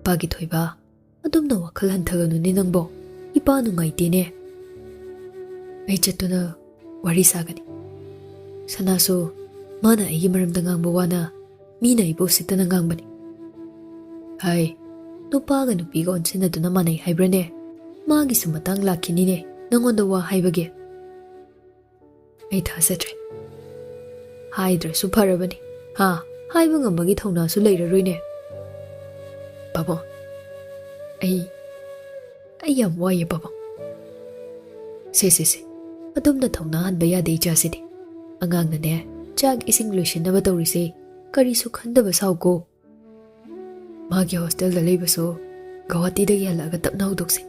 ꯄꯥꯒꯤ ꯊꯣꯏꯕ, ꯑꯗꯨꯝꯅ ꯋꯥꯈꯜ ꯍꯟꯊꯒꯅꯨꯅꯦ ꯅꯪꯕꯣ꯫ ꯏꯄꯥ ꯅꯨꯡꯉꯥꯏꯇꯦꯅꯦ꯫ ꯑꯩ ꯆꯠꯇꯨꯅ ꯋꯥꯔꯤ ꯁꯥꯒꯅꯤ꯫ ꯁꯅꯥꯁꯨ ꯃꯥꯅ ꯑꯩꯒꯤ ꯃꯔꯝꯗ ꯉꯥꯡꯕ ꯋꯥꯅ ꯃꯤꯅ ꯑꯩꯕꯨ ꯎꯁꯤꯠꯇꯅ ꯉꯥꯡꯕꯅꯤ꯫ ꯍꯥꯏ, ꯅꯨꯄꯥꯒ ꯅꯨꯄꯤꯒ ꯑꯣꯟꯁꯤꯟꯅꯗꯨꯅ ꯃꯥꯟꯅꯩ ꯍꯥꯏꯕ꯭ꯔꯅꯦ? ꯃꯥꯒꯤꯁꯨ ꯃꯇꯥꯡ ꯂꯥꯛꯈꯤꯅꯤꯅꯦ ꯅꯪꯉꯣꯟꯗ ꯋꯥ ꯍꯥꯏꯕꯒꯤ꯫ ꯑꯩ ꯊꯥꯖꯗ꯭ꯔꯦ꯫ ꯍꯥꯏꯗ꯭ꯔꯁꯨ ꯐꯔꯕꯅꯤ꯫ ꯍꯥ? ꯍꯥꯏꯕ ꯉꯝꯕꯒꯤ ꯊꯧꯅꯥꯁꯨ ꯂꯩꯔꯔꯣꯏꯅꯦ꯫ ꯄꯥꯕꯨꯡ, ꯑꯩ, ꯑꯩ ꯌꯥꯝ ꯋꯥꯏꯌꯦ, ꯄꯥꯕꯨꯡ꯫ ꯁꯦ, ꯁꯦ, ꯁꯦ꯫ ꯑꯗꯨꯝꯅ ꯊꯧꯅꯥ ꯍꯟꯕ ꯌꯥꯗꯦ, ꯏꯆꯥꯁꯤꯗꯤ꯫ ꯑꯉꯥꯡꯅꯅꯦ, ꯆꯥꯛ ꯏꯁꯤꯡ ꯂꯣꯏꯁꯤꯟꯅꯕ ꯇꯧꯔꯤꯁꯦ꯫ ꯀꯔꯤꯁꯨ ꯈꯟꯗꯕ ꯁꯥꯎꯀꯣ꯫ ꯃꯥꯒꯤ ꯍꯣꯁꯇꯦꯜꯗ ꯂꯩꯕꯁꯨ ꯒꯧꯍꯥꯇꯤꯗꯒꯤ ꯍꯜꯂꯛꯑꯒ ꯇꯞꯅ ꯍꯧꯗꯣꯛꯁꯤ꯫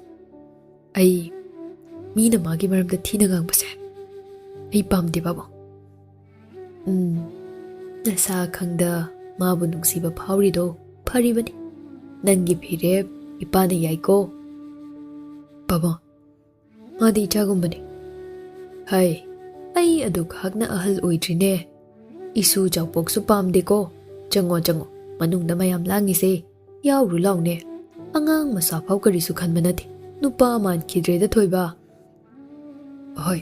ꯑꯩ ꯃꯤꯅ ꯃꯥꯒꯤ ꯃꯔꯝꯗ ꯊꯤꯅ ꯉꯥꯡꯕꯁꯦ ꯑꯩ ꯄꯥꯝꯗꯦ, ꯄꯥꯕꯨꯡ꯫ ꯎꯝ, ꯅꯁꯥ ꯈꯪꯗ ꯃꯥꯕꯨ ꯅꯨꯡꯁꯤꯕ ꯐꯥꯎꯔꯤꯗꯣ ꯐꯔꯤꯕꯅꯤ꯫ ꯅꯪꯒꯤ ꯐꯤꯔꯦꯞ ꯏꯄꯥꯅ ꯌꯥꯏꯀꯣ꯫ ꯄꯥꯕꯨꯡ, ꯃꯥꯗꯤ ꯏꯆꯥꯒꯨꯝꯕꯅꯤ꯫ ꯍꯩ, ꯑꯩ ꯑꯗꯨꯛ ꯍꯛꯅ ꯑꯍꯜ ꯑꯣꯏꯗ꯭ꯔꯤꯅꯦ꯫ ꯏꯁꯨ ꯆꯥꯎꯄꯣꯛꯁꯨ ꯄꯥꯝꯗꯦꯀꯣ꯫ ꯆꯪꯉꯣ, ꯆꯪꯉꯣ, ꯃꯅꯨꯡꯗ ꯃꯌꯥꯝ ꯂꯥꯡꯉꯤꯁꯦ꯫ ꯌꯥꯎꯔꯨ ꯂꯥꯎꯅꯦ꯫ ꯑꯉꯥꯡ ꯃꯆꯥ ꯐꯥꯎ ꯀꯔꯤꯁꯨ ꯈꯟꯕ ꯅꯠꯇꯦ꯫ ꯅꯨꯄꯥ ꯃꯥꯟꯈꯤꯗ꯭ꯔꯦꯗ, ꯊꯣꯏꯕ꯫ ꯍꯣꯏ,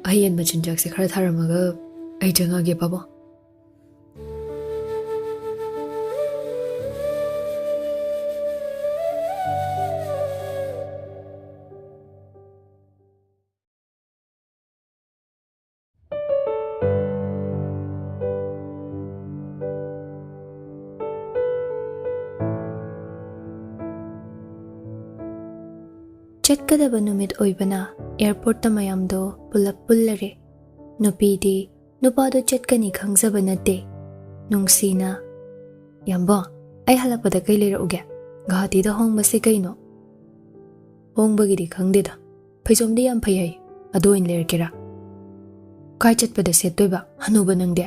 ꯑꯍꯦꯟꯕ ꯆꯤꯟꯖꯥꯛꯁꯦ ꯈꯔ ꯊꯥꯔꯝꯃꯒ ꯑꯩ ꯆꯪꯉꯒꯦ, ꯄꯥꯕꯨꯡ꯫ ꯆꯠꯀꯗꯕ ꯅꯨꯃꯤꯠ ꯑꯣꯏꯕꯅ ꯑꯦꯌꯔꯄꯣꯔꯠꯇ ꯃꯌꯥꯝꯗꯣ ꯄꯨꯂꯞ ꯄꯨꯜꯂꯔꯦ꯫ ꯅꯨꯄꯤꯗꯤ ꯅꯨꯄꯥꯗꯣ ꯆꯠꯀꯅꯤ ꯈꯪꯖꯕ ꯅꯠꯇꯦ꯫ ꯅꯨꯡꯁꯤꯅ, "ꯌꯥꯝꯕꯣ, ꯑꯩ ꯍꯜꯂꯛꯄꯗ ꯀꯩ ꯂꯩꯔꯛꯎꯒꯦ? ꯒꯨꯋꯥꯍꯥꯇꯤꯗ ꯍꯣꯡꯕꯁꯦ ꯀꯩꯅꯣ?" "ꯍꯣꯡꯕꯒꯤꯗꯤ ꯈꯪꯗꯦꯗ꯫ ꯐꯩꯖꯣꯝꯗꯤ ꯌꯥꯝ ꯐꯩ ꯍꯥꯏ꯫ ꯑꯗꯨ ꯑꯣꯏꯅ ꯂꯩꯔꯛꯀꯦꯔꯥ?" "ꯀꯥꯏ ꯆꯠꯄꯗ ꯁꯦꯠꯇꯣꯏꯕ, ꯍꯅꯨꯕ ꯅꯪꯗꯤ?"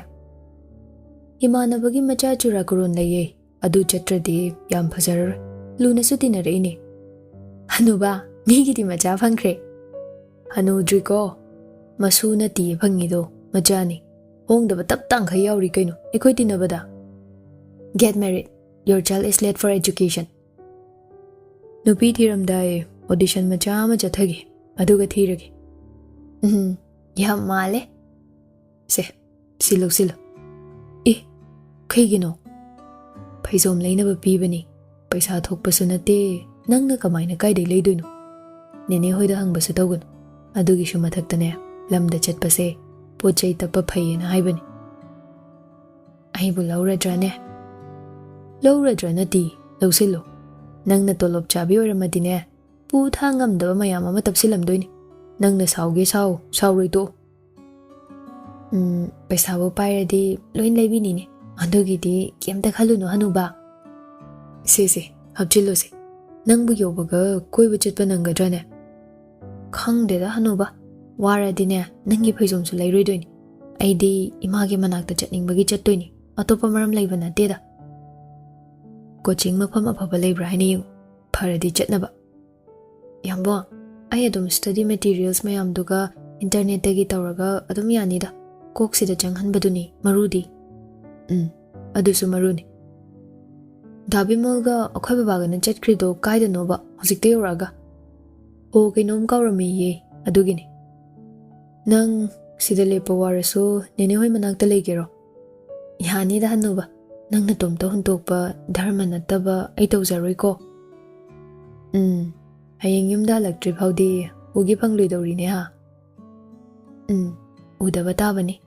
"ꯏꯃꯥꯟꯅꯕꯒꯤ ꯃꯆꯥ ꯆꯨꯔꯥꯀꯣꯔꯣꯟ ꯂꯩꯌꯦ꯫ ꯑꯗꯨ ꯆꯠꯇ꯭ꯔꯗꯤ ꯌꯥꯝ ꯐꯖꯔꯔꯣꯏ꯫ ꯂꯨꯅꯁꯨ ꯇꯤꯟꯅꯔꯛꯏꯅꯦ꯫ ꯍꯅꯨꯕ, ꯃꯤꯒꯤꯗꯤ ꯃꯆꯥ ꯐꯪꯈ꯭ꯔꯦ꯫ ꯍꯅꯨꯗ꯭ꯔꯤꯀꯣ꯫ ꯃꯁꯨ ꯅꯠꯇꯤꯌꯦ ꯐꯪꯉꯤꯗꯣ, ꯃꯆꯥꯅꯤ꯫ ꯍꯣꯡꯗꯕ ꯇꯞ ꯇꯥꯡꯈꯩ ꯌꯥꯎꯔꯤ ꯀꯩꯅꯣ ꯑꯩꯈꯣꯏ ꯇꯤꯟꯅꯕꯗ꯫ Get married. Your child is late for education. ꯅꯨꯄꯤ ꯊꯤꯔꯝꯗꯥꯏ audition ꯃꯆꯥ ꯑꯃ ꯆꯠꯊꯒꯦ, ꯑꯗꯨꯒ ꯊꯤꯔꯒꯦ꯫ ꯎꯝ, ꯌꯥꯝ ꯃꯥꯜꯂꯦ꯫ ꯁꯦ, ꯁꯤ ꯂꯧꯁꯤꯜꯂꯨ꯫ ꯑꯦ, ꯀꯩꯒꯤꯅꯣ? ꯐꯩꯖꯣꯝ ꯂꯩꯅꯕ ꯄꯤꯕꯅꯤ꯫ ꯄꯩꯁꯥ ꯊꯣꯛꯄꯁꯨ ꯅꯠꯇꯦ꯫ ꯅꯪꯅ ꯀꯃꯥꯏꯅ ꯀꯥꯏꯗꯩ ꯂꯩꯗꯣꯏꯅꯣ? ꯅꯦꯅꯦ ꯍꯣꯏꯗ ꯍꯪꯕꯁꯨ ꯇꯧꯒꯅꯨ꯫ ꯑꯗꯨꯒꯤꯁꯨ ꯃꯊꯛꯇꯅꯦ, ꯂꯝꯗ ꯆꯠꯄꯁꯦ ꯄꯣꯠ ꯆꯩ ꯇꯞꯄ ꯐꯩꯌꯦꯅ ꯍꯥꯏꯕꯅꯤ꯫ ꯑꯩꯕꯨ ꯂꯧꯔꯗ꯭ꯔꯥꯅꯦ? ꯂꯧꯔꯗ꯭ꯔꯥ ꯅꯠꯇꯤ, ꯂꯧꯁꯤꯜꯂꯨ꯫ ꯅꯪꯅ ꯇꯣꯂꯣꯞ ꯆꯥꯕꯤ ꯑꯣꯏꯔꯝꯃꯗꯤꯅꯦ, ꯄꯨ ꯊꯥꯡ ꯉꯝꯗꯕ ꯃꯌꯥꯝ ꯑꯃ ꯇꯞꯁꯤꯜꯂꯝꯗꯣꯏꯅꯤ꯫ ꯅꯪꯅ ꯁꯥꯎꯒꯦ ꯁꯥꯎ, ꯁꯥꯎꯔꯣꯏ ꯇꯣꯛꯎ꯫ ꯎꯝ, ꯄꯩꯁꯥꯕꯨ ꯄꯥꯏꯔꯗꯤ ꯂꯣꯏ ꯂꯩꯕꯤꯅꯤꯅꯦ꯫ ꯑꯗꯨꯒꯤꯗꯤ ꯀꯩꯝꯇ ꯈꯜꯂꯨꯅꯨ ꯍꯅꯨꯕ꯫ ꯁꯦ, ꯁꯦ, ꯍꯥꯞꯆꯤꯜꯂꯨꯁꯦ꯫ ꯅꯪꯕꯨ ꯌꯧꯕꯒ ꯀꯣꯏꯕ ꯆꯠꯄ ꯅꯪꯒꯗ꯭ꯔꯥꯅꯦ? ꯈꯪꯗꯦꯗ ꯍꯅꯨꯕ, ꯋꯥꯔꯗꯤꯅꯦ, ꯅꯪꯒꯤ ꯐꯩꯖꯣꯝꯁꯨ ꯂꯩꯔꯣꯏꯗꯣꯏꯅꯤ꯫ ꯑꯩꯗꯤ ꯏꯃꯥꯒꯤ ꯃꯅꯥꯛꯇ ꯆꯠꯅꯤꯡꯕꯒꯤ ꯆꯠꯇꯣꯏꯅꯤ, ꯑꯇꯣꯞꯄ ꯃꯔꯝ ꯂꯩꯕ ꯅꯠꯇꯦꯗ꯫ ꯀꯣꯆꯤꯡ ꯃꯐꯝ ꯑꯐꯕ ꯂꯩꯕ꯭ꯔꯥ ꯍꯥꯏꯅ ꯌꯦꯡꯉꯨ, ꯐꯔꯗꯤ ꯆꯠꯅꯕ꯫ ꯌꯥꯝꯕꯣ, ꯑꯩ ꯑꯗꯨꯝ study materials ꯃꯌꯥꯝꯗꯨꯒ internetꯇꯒꯤ ꯇꯧꯔꯒ ꯑꯗꯨꯝ ꯌꯥꯅꯤꯗ꯫ ꯀꯣꯛꯁꯤꯗ ꯆꯪꯍꯟꯕꯗꯨꯅꯤ ꯃꯔꯨꯗꯤ꯫ ꯎꯝ, ꯑꯗꯨꯁꯨ ꯃꯔꯨꯅꯤ꯫ ꯗꯥ ꯕꯤꯃꯜꯒ ꯑꯩꯈꯣꯏ ꯕꯕꯥꯒꯅ ꯆꯠꯈ꯭ꯔꯤꯗꯣ ꯀꯥꯏꯗꯅꯣꯕ ꯍꯧꯖꯤꯛꯇ ꯌꯧꯔꯛꯑꯒ? ꯑꯣ, ꯀꯩꯅꯣꯝ ꯀꯥꯎꯔꯝꯃꯦꯌꯦ, ꯑꯗꯨꯒꯤꯅꯤ꯫ ꯅꯪ ꯁꯤꯗ ꯂꯦꯞꯄ ꯋꯥꯔꯁꯨ ꯅꯦꯅꯦ ꯍꯣꯏ ꯃꯅꯥꯛꯇ ꯂꯩꯒꯦꯔꯣ? ꯌꯥꯅꯤꯗ ꯍꯅꯨꯕ, ꯅꯪ ꯅꯇꯣꯝꯇ ꯍꯨꯟꯇꯣꯛꯄ ꯙꯔꯃ ꯅꯠꯇꯕ ꯑꯩ ꯇꯧꯖꯔꯣꯏꯀꯣ꯫ ꯎꯝ, ꯍꯌꯦꯡ ꯌꯨꯝꯗ ꯍꯜꯂꯛꯇ꯭ꯔꯤ ꯐꯥꯎꯗꯤ ꯎꯒꯦ ꯐꯪꯂꯣꯏꯗꯧꯔꯤꯅꯦ ꯍꯥ? ꯎꯝ, ꯎꯗꯕ ꯇꯥꯕꯅꯤ꯫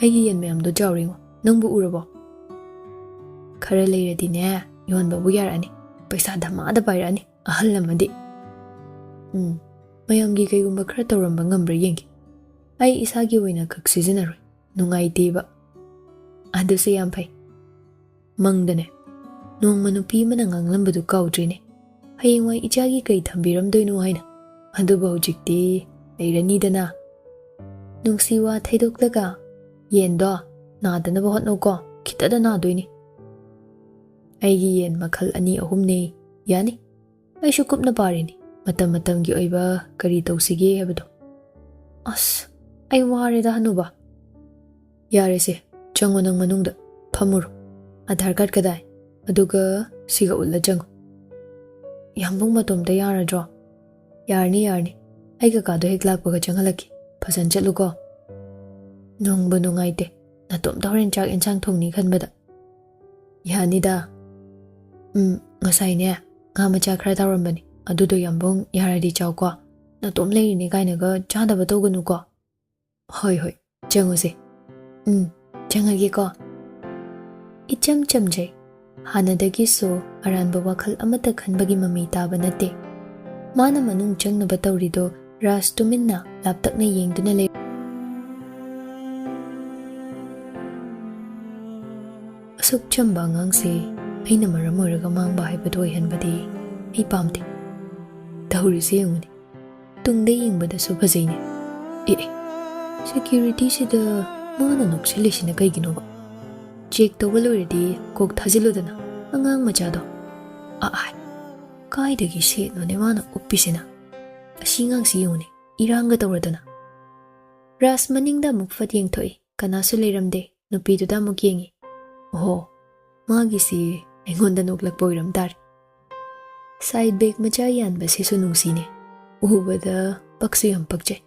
ꯑꯩꯒꯤ ꯌꯦꯟ ꯃꯌꯥꯝꯗꯣ ꯆꯥꯎꯔꯦꯉꯣ, ꯅꯪꯕꯨ ꯎꯔꯕꯣ? ꯈꯔ ꯂꯩꯔꯗꯤꯅꯦ, ꯌꯣꯟꯕꯕꯨ ꯌꯥꯔꯛꯑꯅꯤ, ꯄꯩꯁꯥ ꯙꯃꯥꯗ ꯄꯥꯏꯔꯛꯑꯅꯤ ꯑꯍꯜ ꯑꯃꯗꯤ꯫ ꯎꯝ, ꯃꯌꯥꯝꯒꯤ ꯀꯩꯒꯨꯝꯕ ꯈꯔ ꯇꯧꯔꯝꯕ ꯉꯝꯕ꯭ꯔꯥ ꯌꯦꯡꯒꯦ꯫ ꯑꯩ ꯏꯁꯥꯒꯤ ꯑꯣꯏꯅ ꯈꯛ ꯁꯤꯖꯤꯟꯅꯔꯣꯏ, ꯅꯨꯡꯉꯥꯏꯇꯦꯕ꯫ ꯑꯗꯨꯁꯨ ꯌꯥꯝ ꯐꯩ꯫ ꯃꯪꯗꯅꯦ, ꯅꯣꯡꯃ ꯅꯨꯄꯤ ꯑꯃꯅ ꯉꯥꯡꯂꯝꯕꯗꯨ ꯀꯥꯎꯗ꯭ꯔꯤꯅꯦ, ꯍꯌꯦꯡꯋꯥꯏ ꯏꯆꯥꯒꯤ ꯀꯩ ꯊꯝꯕꯤꯔꯝꯗꯣꯏꯅꯣ ꯍꯥꯏꯅ꯫ ꯑꯗꯨꯕꯨ ꯍꯧꯖꯤꯛꯇꯤ ꯂꯩꯔꯅꯤꯗꯅ꯫ ꯅꯨꯡꯁꯤ ꯋꯥ ꯊꯩꯗꯣꯛꯂꯒ, ꯌꯦꯟꯗꯣ ꯅꯥꯗꯅꯕ ꯍꯣꯠꯅꯧꯀꯣ, ꯈꯤꯇꯗ ꯅꯥꯗꯣꯏꯅꯤ꯫ ꯑꯩꯒꯤ ꯌꯦꯟ ꯃꯈꯜ ꯑꯅꯤ ꯑꯍꯨꯝꯅꯦ꯫ ꯌꯥꯅꯤ꯫ ꯑꯩꯁꯨ ꯀꯨꯞꯅ ꯄꯥꯔꯤꯅꯤ, ꯃꯇꯝ ꯃꯇꯝꯒꯤ ꯑꯣꯏꯕ ꯀꯔꯤ ꯇꯧꯁꯤꯒꯦ ꯍꯥꯏꯕꯗꯣ꯫ ꯑꯁ, ꯑꯩ ꯋꯥꯔꯦꯗ, ꯍꯅꯨꯕ꯫ ꯌꯥꯔꯦꯁꯦ, ꯆꯪꯉꯣ, ꯅꯪ ꯃꯅꯨꯡꯗ ꯐꯝꯃꯨꯔꯣ꯫ ꯑꯙꯥꯔ ꯀꯥꯔꯗ ꯀꯗꯥꯏ? ꯑꯗꯨꯒ ꯁꯤꯒ ꯎꯠꯂ ꯆꯪꯉꯨ꯫ ꯌꯥꯝꯕꯨꯡ ꯃꯇꯣꯝꯇ ꯌꯥꯔꯗ꯭ꯔꯣ? ꯌꯥꯔꯅꯤ, ꯌꯥꯔꯅꯤ꯫ ꯑꯩ ꯀꯀꯥꯗꯣ ꯍꯦꯛ ꯂꯥꯛꯄꯒ ꯆꯪꯍꯜꯂꯛꯀꯦ꯫ ꯐꯖꯅ ꯆꯠꯂꯨꯀꯣ꯫ ꯅꯨꯡꯕꯨ ꯅꯨꯡꯉꯥꯏꯇꯦ, ꯅꯇꯣꯝꯇ ꯍꯣꯔꯦꯟ ꯆꯥꯛ ꯌꯦꯟꯁꯥꯡ ꯊꯣꯡꯅꯤ ꯈꯟꯕꯗ꯫ ꯌꯥꯅꯤꯗ꯫ ꯎꯝ, ꯉꯁꯥꯏꯅꯦ, ꯉꯥ ꯃꯆꯥ ꯈꯔ ꯇꯥꯎꯔꯝꯕꯅꯤ, ꯑꯗꯨꯗꯣ ꯌꯥꯝꯕꯨꯡ ꯌꯥꯔꯗꯤ ꯆꯥꯎꯀꯣ꯫ ꯅꯇꯣꯝ ꯂꯩꯔꯤꯅꯦ ꯀꯥꯏꯅꯒ ꯆꯥꯗꯕ ꯇꯧꯒꯅꯨꯀꯣ꯫ ꯍꯣꯏ, ꯍꯣꯏ, ꯆꯪꯉꯨꯁꯦ꯫ ꯎꯝ, ꯆꯪꯉꯒꯦꯀꯣ꯫ ꯏꯆꯝ ꯆꯝꯖꯩ꯫ ꯍꯥꯟꯅꯗꯒꯤꯁꯨ ꯑꯔꯥꯟꯕ ꯋꯥꯈꯜ ꯑꯃꯠꯇ ꯈꯟꯕꯒꯤ ꯃꯃꯤ ꯇꯥꯕ ꯅꯠꯇꯦ꯫ ꯃꯥꯅ ꯃꯅꯨꯡ ꯆꯪꯅꯕ ꯇꯧꯔꯤꯗꯣ ꯔꯥꯖ ꯇꯨꯃꯤꯟꯅ ꯂꯥꯞꯇꯛꯅ ꯌꯦꯡꯗꯨꯅ ꯂꯩ꯫ ꯑꯁꯨꯛ ꯆꯝꯕ ꯑꯉꯥꯡꯁꯦ ꯑꯩꯅ ꯃꯔꯝ ꯑꯣꯏꯔꯒ ꯃꯥꯡꯕ ꯍꯥꯏꯕꯗꯨ ꯑꯣꯏꯍꯟꯕꯗꯤ ꯑꯩ ꯄꯥꯝꯗꯦ꯫ ꯇꯧꯔꯤꯁꯦ ꯌꯦꯡꯉꯨꯅꯦ, ꯇꯨꯡꯗ ꯌꯦꯡꯕꯗꯁꯨ ꯐꯖꯩꯅꯦ꯫ ꯑꯦ, ꯑꯦ, ꯁꯦꯀ꯭ꯌꯨꯔꯤꯇꯤꯁꯤꯗ ꯃꯥꯅ ꯅꯣꯛꯁꯤꯜꯂꯤꯁꯤꯅ ꯀꯩꯒꯤꯅꯣꯕ? ꯆꯦꯛ ꯇꯧꯕ ꯂꯣꯏꯔꯗꯤ ꯀꯣꯛ ꯊꯥꯖꯤꯜꯂꯨꯗꯅ, ꯑꯉꯥꯡ ꯃꯆꯥꯗꯣ꯫ ꯑꯥ, ꯑꯥꯏ, ꯀꯥꯏꯗꯒꯤ ꯁꯦꯠꯅꯣꯅꯦ ꯃꯥꯅ ꯎꯞꯄꯤꯁꯤꯅ? ꯑꯁꯤ ꯑꯉꯥꯡꯁꯤ ꯌꯦꯡꯉꯨꯅꯦ, ꯏꯔꯥꯡꯒ ꯇꯧꯔꯗꯅ꯫ ꯔꯥꯖ ꯃꯅꯤꯡꯗ ꯑꯃꯨꯛ ꯐꯠ ꯌꯦꯡꯊꯣꯛꯏ, ꯀꯅꯥꯁꯨ ꯂꯩꯔꯝꯗꯦ꯫ ꯅꯨꯄꯤꯗꯨꯗ ꯑꯃꯨꯛ ꯌꯦꯡꯉꯤ꯫ ꯑꯣꯍꯣ, ꯃꯥꯒꯤꯁꯤ ꯑꯩꯉꯣꯟꯗ ꯅꯣꯛꯂꯛꯄ ꯑꯣꯏꯔꯝ ꯇꯥꯔꯦ꯫ ꯁꯥꯏꯠ ꯕꯦꯒ ꯃꯆꯥ ꯌꯥꯟꯕꯁꯤꯁꯨ ꯅꯨꯡꯁꯤꯅꯦ꯫ ꯎꯕꯗ ꯄꯛꯁꯨ ꯌꯥꯝ ꯄꯛꯆꯩ꯫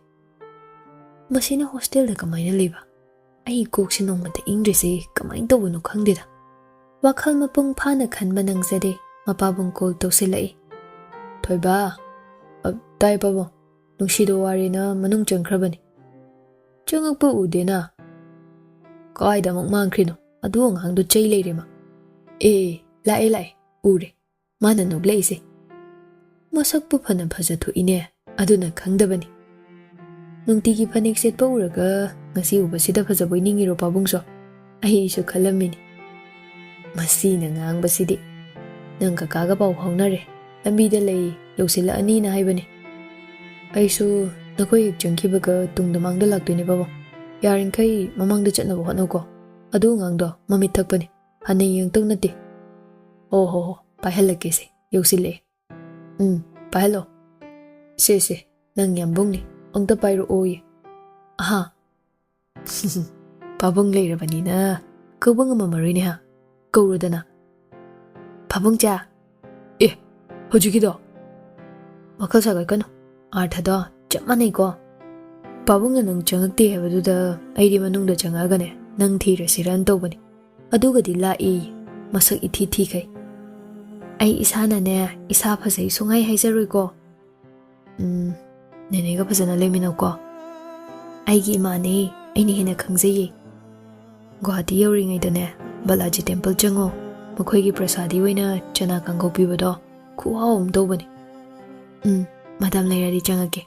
ꯃꯁꯤꯅ ꯍꯣꯁꯇꯦꯜꯗ ꯀꯃꯥꯏꯅ ꯂꯩꯕ? ꯑꯩ ꯀꯣꯛꯁꯦ ꯅꯣꯡꯃꯇ ꯏꯪꯗ꯭ꯔꯤꯁꯦ ꯀꯃꯥꯏꯅ ꯇꯧꯕꯅꯣ ꯈꯪꯗꯦꯗ꯫ ꯋꯥꯈꯜ ꯃꯄꯨꯡ ꯐꯥꯅ ꯈꯟꯕ ꯅꯪꯖꯗꯦ꯫ ꯃꯄꯥꯕꯨꯡ ꯀꯣꯜ ꯇꯧꯁꯤꯜꯂꯛꯏ꯫ "ꯊꯣꯏꯕ!" "ꯑ, ꯇꯥꯏ ꯄꯥꯕꯨꯡ꯫ ꯅꯨꯡꯁꯤꯗꯣ ꯋꯥꯔꯦꯅ ꯃꯅꯨꯡ ꯆꯪꯈ꯭ꯔꯕꯅꯤ꯫ ꯆꯪꯉꯛꯄ ꯎꯗꯦꯅ꯫ ꯀꯥꯏꯗ ꯑꯃꯨꯛ ꯃꯥꯡꯈ꯭ꯔꯤꯅꯣ? ꯑꯗꯨ ꯑꯉꯥꯡꯗꯣ ꯆꯩ ꯂꯩꯔꯦ ꯃꯥ꯫ ꯑꯦ, ꯂꯥꯛꯑꯦ, ꯂꯥꯛꯑꯦ, ꯎꯔꯦ꯫ ꯃꯥꯅ ꯅꯣꯛꯂꯛꯏꯁꯦ꯫ ꯃꯁꯛꯄꯨ ꯐꯅ ꯐꯖꯊꯣꯛꯏꯅꯦ, ꯑꯗꯨꯅ ꯈꯪꯗꯕꯅꯤ꯫ ꯅꯨꯡꯇꯤꯒꯤ ꯐꯅꯦꯛ ꯁꯦꯠꯄ ꯎꯔꯒ ꯉꯁꯤ ꯎꯕꯁꯤꯗ ꯐꯖꯕꯣꯏ ꯅꯤꯡꯉꯤꯔꯣ ꯄꯥꯕꯨꯡꯁꯨ?" ꯑꯩꯁꯨ ꯈꯜꯂꯝꯃꯤꯅꯤ꯫ ꯃꯁꯤꯅ ꯉꯥꯡꯕꯁꯤꯗꯤ꯫ "ꯅꯪ ꯀꯀꯥꯒ ꯄꯥꯎ ꯐꯥꯎꯅꯔꯦ, ꯂꯝꯕꯤꯗ ꯂꯩ, ꯌꯧꯁꯤꯜꯂꯛꯑꯅꯤꯅ ꯍꯥꯏꯕꯅꯦ꯫ ꯑꯩꯁꯨ ꯅꯈꯣꯏ ꯍꯦꯛ ꯆꯪꯈꯤꯕꯒ ꯇꯨꯡꯗ ꯃꯥꯡꯗ ꯂꯥꯛꯇꯣꯏꯅꯦ ꯄꯥꯕꯨꯡ꯫ ꯌꯥꯔꯤꯈꯩ ꯃꯃꯥꯡꯗ ꯆꯠꯅꯕ ꯍꯣꯠꯅꯧꯀꯣ꯫ ꯑꯗꯨ ꯑꯉꯥꯡꯗꯣ ꯃꯃꯤꯠ ꯊꯛꯄꯅꯦ, ꯍꯟꯅ ꯌꯦꯡꯉꯛꯇꯧ ꯅꯠꯇꯦ꯫ "ꯍꯣ ꯍꯣ ꯍꯣ, ꯄꯥꯏꯍꯜꯂꯛꯀꯦꯁꯦ, ꯌꯧꯁꯤꯜꯂꯛꯑꯦ꯫ ꯎꯝ, ꯄꯥꯏꯍꯜꯂꯣ꯫ ꯁꯦ ꯁꯦ, ꯅꯪ ꯌꯥꯝꯕꯨꯡꯅꯤ, ꯑꯝꯇ ꯄꯥꯏꯔꯛꯑꯣꯌꯦ꯫ ꯑꯍꯥ, ꯄꯥꯕꯨꯡ ꯂꯩꯔꯕꯅꯤꯅ ꯀꯧꯕ ꯉꯝꯃꯝꯃꯔꯣꯏꯅꯦ ꯍꯥ? ꯀꯧꯔꯨꯗꯅ꯫ ꯄꯥꯕꯨꯡꯆꯥ!" "ꯑꯦ, ꯍꯧꯖꯤꯛꯀꯤꯗꯣ?" "ꯋꯥꯈꯜ ꯁꯥꯒꯠꯀꯅꯨ, ꯑꯥꯔꯊꯗꯣ ꯆꯞ ꯃꯥꯟꯅꯩꯀꯣ꯫ ꯄꯥꯕꯨꯡꯅ ꯅꯪ ꯆꯪꯉꯛꯇꯦ ꯍꯥꯏꯕꯗꯨꯗ ꯑꯩꯗꯤ ꯃꯅꯨꯡꯗ ꯆꯪꯉꯛꯑꯒꯅꯦ ꯅꯪ ꯊꯤꯔꯁꯤꯔꯅ ꯇꯧꯕꯅꯤ꯫ ꯑꯗꯨꯒꯗꯤ ꯂꯥꯛꯏ, ꯃꯁꯛ ꯏꯊꯤ ꯊꯤꯈꯩ꯫ ꯑꯩ ꯏꯁꯥꯅꯅꯦ ꯏꯁꯥ ꯐꯖꯩ ꯁꯨꯡꯍꯥꯏ ꯍꯥꯏꯖꯔꯣꯏꯀꯣ꯫ ꯎꯝ, ꯅꯦꯅꯦꯒ ꯐꯖꯅ ꯂꯩꯃꯤꯟꯅꯧꯀꯣ꯫ ꯑꯩꯒꯤ ꯏꯃꯥꯅꯦ, ꯑꯩꯅ ꯍꯦꯟꯅ ꯈꯪꯖꯩꯌꯦ꯫ ꯒꯨꯍꯥꯇꯤ ꯌꯧꯔꯤꯉꯩꯗꯅꯦ ꯕꯥꯂꯥꯖꯤ ꯇꯦꯝꯄꯜ ꯆꯪꯉꯣ꯫ ꯃꯈꯣꯏꯒꯤ ꯄ꯭ꯔꯁꯥꯗꯤ ꯑꯣꯏꯅ ꯆꯅꯥ ꯀꯥꯡꯍꯧ ꯄꯤꯕꯗꯣ ꯈꯨꯍꯥꯎ ꯑꯃ ꯇꯧꯕꯅꯦ꯫ ꯎꯝ, ꯃꯇꯝ ꯂꯩꯔꯗꯤ ꯆꯪꯉꯛꯀꯦ꯫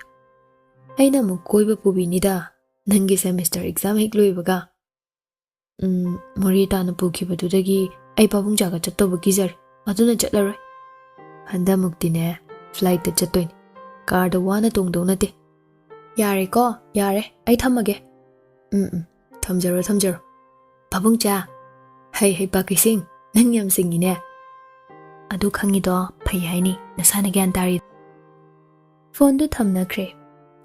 ꯑꯩꯅ ꯑꯃꯨꯛ ꯀꯣꯏꯕ ꯄꯨꯕꯤꯅꯤꯗ, ꯅꯪꯒꯤ ꯁꯦꯃꯤꯁꯇꯔ ꯑꯦꯛꯖꯥꯝ ꯍꯦꯛ ꯂꯣꯏꯕꯒ꯫ ꯎꯝ, ꯃꯣꯔꯦ ꯇꯥꯟꯅ ꯄꯨꯈꯤꯕꯗꯨꯗꯒꯤ ꯑꯩ ꯄꯥꯕꯨꯡꯆꯥꯒ ꯆꯠꯇꯧꯕ ꯀꯤꯖꯔꯦ, ꯑꯗꯨꯅ ꯆꯠꯂꯔꯣꯏ꯫ ꯍꯟꯗꯛꯃꯨꯛꯇꯤꯅꯦ ꯐ꯭ꯂꯥꯏꯠꯇ ꯆꯠꯇꯣꯏꯅꯤ, ꯀꯥꯔꯗ ꯋꯥꯅ ꯇꯣꯡꯗꯧ ꯅꯠꯇꯦ꯫ ꯌꯥꯔꯦꯀꯣ, ꯌꯥꯔꯦ, ꯑꯩ ꯊꯝꯃꯒꯦ꯫ ꯎꯝ ꯎꯝ, ꯊꯝꯖꯔꯣ ꯊꯝꯖꯔꯣ꯫ ꯄꯥꯕꯨꯡꯆꯥ, ꯍꯩ ꯍꯩ ꯄꯥꯛꯀꯤꯁꯤꯡ, ꯅꯪ ꯌꯥꯝ ꯁꯤꯡꯉꯤꯅꯦ꯫ ꯑꯗꯨ ꯈꯪꯉꯤꯗꯣ ꯐꯩ ꯍꯥꯏꯅꯤ, ꯅꯁꯥꯅ ꯒ꯭ꯌꯥꯟ ꯇꯥꯔꯤ꯫ ꯐꯣꯟꯗꯨ ꯊꯝꯅꯈ꯭ꯔꯦ꯫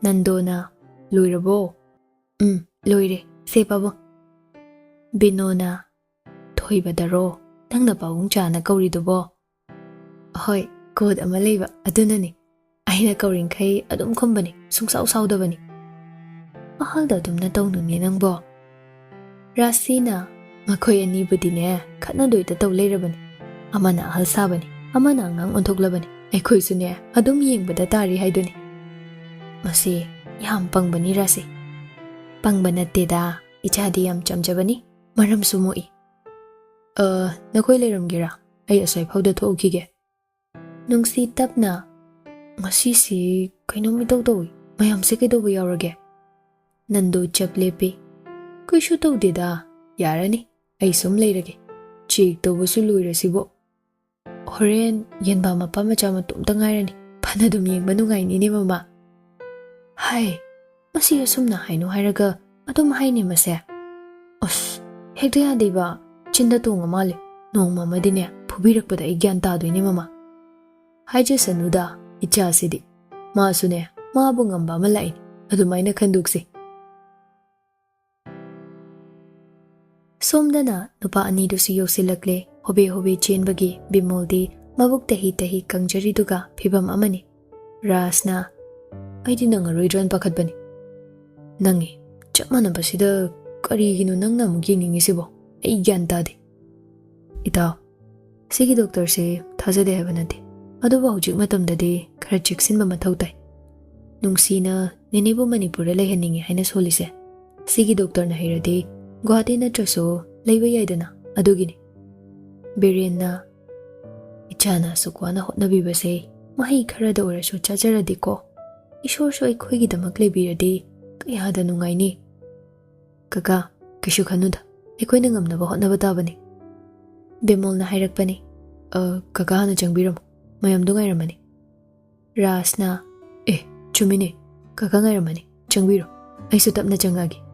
ꯅꯟꯗꯣꯅ, "ꯂꯣꯏꯔꯕꯣ?" "ꯎꯝ, ꯂꯣꯏꯔꯦ, ꯁꯦ ꯄꯥꯕꯨꯡ꯫" ꯕꯤꯅꯣꯅ, "ꯊꯣꯏꯕꯗꯔꯣ ꯅꯪꯅ ꯄꯥꯕꯨꯡꯆꯥꯅ ꯀꯧꯔꯤꯗꯨꯕꯣ?" "ꯍꯣꯏ, ꯀꯣꯗ ꯑꯃ ꯂꯩꯕ, ꯑꯗꯨꯅꯅꯤ꯫ ꯑꯩꯅ ꯀꯧꯔꯤꯡꯈꯩ ꯑꯗꯨꯝ ꯈꯨꯝꯕꯅꯤ, ꯁꯨꯡꯁꯥꯎ ꯁꯥꯎꯗꯕꯅꯤ꯫ ꯑꯍꯜꯗ ꯑꯗꯨꯝꯅ ꯇꯧꯅꯨꯅꯦ ꯅꯪꯕꯣ꯫" ꯔꯥꯁꯤꯅ, "ꯃꯈꯣꯏ ꯑꯅꯤꯕꯨꯗꯤꯅꯦ ꯈꯠꯅꯗꯣꯏꯗ ꯇꯧ ꯂꯩꯔꯕꯅꯤ꯫ ꯑꯃꯅ ꯑꯍꯜ ꯁꯥꯕꯅꯤ, ꯑꯃꯅ ꯑꯉꯥꯡ ꯑꯣꯟꯊꯣꯛꯂꯕꯅꯤ꯫ ꯑꯩꯈꯣꯏꯁꯨꯅꯦ ꯑꯗꯨꯝ ꯌꯦꯡꯕꯗ ꯇꯥꯔꯤ ꯍꯥꯏꯗꯨꯅꯤ꯫" "ꯃꯁꯤ ꯌꯥꯝ ꯄꯪꯕꯅꯤ ꯔꯥꯁꯤ꯫" "ꯄꯪꯕ ꯅꯠꯇꯦꯗ, ꯏꯆꯥꯗꯤ ꯌꯥꯝ ꯆꯝꯖꯕꯅꯤ, ꯃꯔꯝꯁꯨ ꯃꯣꯛꯏ꯫" "ꯑ, ꯅꯈꯣꯏ ꯂꯩꯔꯝꯒꯦꯔꯥ? ꯑꯩ ꯑꯁ꯭ꯋꯥꯏ ꯐꯥꯎꯗ ꯊꯣꯛꯎꯈꯤꯒꯦ꯫" ꯅꯨꯡꯁꯤ ꯇꯞꯅ, "ꯉꯁꯤꯁꯤ ꯀꯩꯅꯣꯝ ꯏꯇꯧ ꯇꯧꯏ꯫ ꯃꯌꯥꯝꯁꯦ ꯀꯩꯗꯧꯕ ꯌꯥꯎꯔꯒꯦ?" ꯅꯟꯗꯨ ꯆꯞ ꯂꯦꯞꯄꯤ꯫ "ꯀꯩꯁꯨ ꯇꯧꯗꯦꯗ, ꯌꯥꯔꯅꯤ, ꯑꯩ ꯁꯨꯝ ꯂꯩꯔꯒꯦ꯫ ꯆꯦꯛ ꯇꯧꯕꯁꯨ ꯂꯣꯏꯔꯁꯤꯕꯨ꯫ ꯍꯣꯔꯦꯟ ꯌꯦꯟꯕꯥ ꯃꯄꯥ ꯃꯆꯥ ꯃꯇꯣꯝꯇ ꯉꯥꯏꯔꯅꯤ꯫ ꯐꯅꯗꯨꯝ ꯌꯦꯡꯕ ꯅꯨꯡꯉꯥꯏꯅꯤꯅꯦ ꯃꯃꯥ꯫" "ꯍꯥꯏ, ꯃꯁꯤ ꯑꯁꯨꯝꯅ ꯍꯥꯏꯅꯨ ꯍꯥꯏꯔꯒ ꯑꯗꯨꯝ ꯍꯥꯏꯅꯦ ꯃꯁꯦ꯫ ꯑꯁ, ꯍꯦꯛꯇ ꯌꯥꯗꯦꯕ, ꯆꯤꯟꯗ ꯇꯣꯡꯉ ꯃꯥꯜꯂꯦ꯫ ꯅꯣꯡꯃ ꯑꯃꯗꯤꯅꯦ ꯐꯨ ꯐꯨꯕꯤꯔꯛꯄꯗ ꯑꯩ ꯒ꯭ꯌꯥꯟ ꯇꯥꯗꯣꯏꯅꯦ, ꯃꯃꯥ꯫ ꯍꯥꯏꯖꯁꯅꯨꯗ, ꯏꯆꯥꯁꯤꯗꯤ꯫ ꯃꯥꯁꯨꯅꯦ, ꯃꯥꯕꯨ ꯉꯝꯕ ꯑꯃ ꯂꯥꯛꯏꯅꯤ꯫ ꯑꯗꯨꯃꯥꯏꯅ ꯈꯟꯗꯣꯛꯁꯤ꯫ ꯁꯣꯝꯗꯅ ꯅꯨꯄꯥ ꯑꯅꯤꯗꯨꯁꯨ ꯌꯧꯁꯤꯜꯂꯛꯂꯦ꯫ ꯍꯣꯕꯦ ꯍꯣꯕꯦ ꯆꯦꯟꯕꯒꯤ ꯕꯤꯃꯣꯜꯗꯤ ꯃꯕꯨꯛ ꯇꯍꯤ ꯇꯍꯤ ꯀꯪꯖꯔꯤꯗꯨꯒ ꯐꯤꯕꯝ ꯑꯃꯅꯤ꯫ ꯔꯥꯖꯅ, "ꯑꯩꯗꯤ ꯅꯪꯉꯔꯣꯏꯗ꯭ꯔꯅ ꯄꯥꯈꯠꯄꯅꯤ꯫ ꯅꯪꯉꯤ꯫ ꯆꯞ ꯃꯥꯟꯅꯕꯁꯤꯗ ꯀꯔꯤꯒꯤꯅꯣ ꯅꯪꯅ ꯑꯃꯨꯛ ꯌꯦꯡꯅꯤꯡꯉꯤꯁꯤꯕꯣ? ꯑꯩ ꯒ꯭ꯌꯥꯟ ꯇꯥꯗꯦ꯫" "ꯏꯇꯥꯎ, ꯁꯤꯒꯤ ꯗꯣꯛꯇꯔꯁꯦ ꯊꯥꯖꯗꯦ ꯍꯥꯏꯕ ꯅꯠꯇꯦ, ꯑꯗꯨꯕꯨ ꯍꯧꯖꯤꯛ ꯃꯇꯝꯗꯗꯤ ꯈꯔ ꯆꯦꯛꯁꯤꯟꯕ ꯃꯊꯧ ꯇꯥꯏ꯫ ꯅꯨꯡꯁꯤꯅ ꯅꯦꯅꯦꯕꯨ ꯃꯅꯤꯄꯨꯔꯗ ꯂꯩꯍꯟꯅꯤꯡꯉꯤ ꯍꯥꯏꯅ ꯁꯣꯜꯂꯤꯁꯦ꯫ ꯁꯤꯒꯤ ꯗꯣꯛꯇꯔꯅ ꯍꯩꯔꯗꯤ ꯒꯨꯋꯥꯍꯥꯇꯤ ꯅꯠꯇ꯭ꯔꯁꯨ ꯂꯩꯕ ꯌꯥꯏꯗꯅ, ꯑꯗꯨꯒꯤꯅꯤ꯫" ꯕꯤꯔꯦꯟꯅ, "ꯏꯆꯥꯅ ꯑꯁꯨꯛ ꯋꯥꯅ ꯍꯣꯠꯅꯕꯤꯕꯁꯦ ꯃꯍꯩ ꯈꯔꯗ ꯑꯣꯏꯔꯁꯨ ꯆꯥꯖꯔꯗꯤꯀꯣ, ꯏꯁꯣꯔꯁꯨ ꯑꯩꯈꯣꯏꯒꯤꯗꯃꯛ ꯂꯩꯕꯤꯔꯗꯤ ꯀꯌꯥꯗ ꯅꯨꯡꯉꯥꯏꯅꯤ꯫" "ꯀꯀꯥ, ꯀꯩꯁꯨ ꯈꯟꯅꯨꯗ, ꯑꯩꯈꯣꯏꯅ ꯉꯝꯅꯕ ꯍꯣꯠꯅꯕ ꯇꯥꯕꯅꯤ꯫" ꯕꯤꯃꯣꯜꯅ ꯍꯥꯏꯔꯛꯄꯅꯤ꯫ "ꯑ, ꯀꯀꯥ ꯍꯥꯟꯅ ꯆꯪꯕꯤꯔꯝꯃꯨ, ꯃꯌꯥꯝꯗꯣ ꯉꯥꯏꯔꯝꯃꯅꯤ꯫" ꯔꯥꯖꯅ, "ꯑꯦ, ꯆꯨꯝꯃꯤꯅꯦ, ꯀꯀꯥ ꯉꯥꯏꯔꯝꯃꯅꯤ, ꯆꯪꯕꯤꯔꯣ, ꯑꯩꯁꯨ ꯇꯞꯅ ꯆꯪꯉꯛꯑꯒꯦ꯫"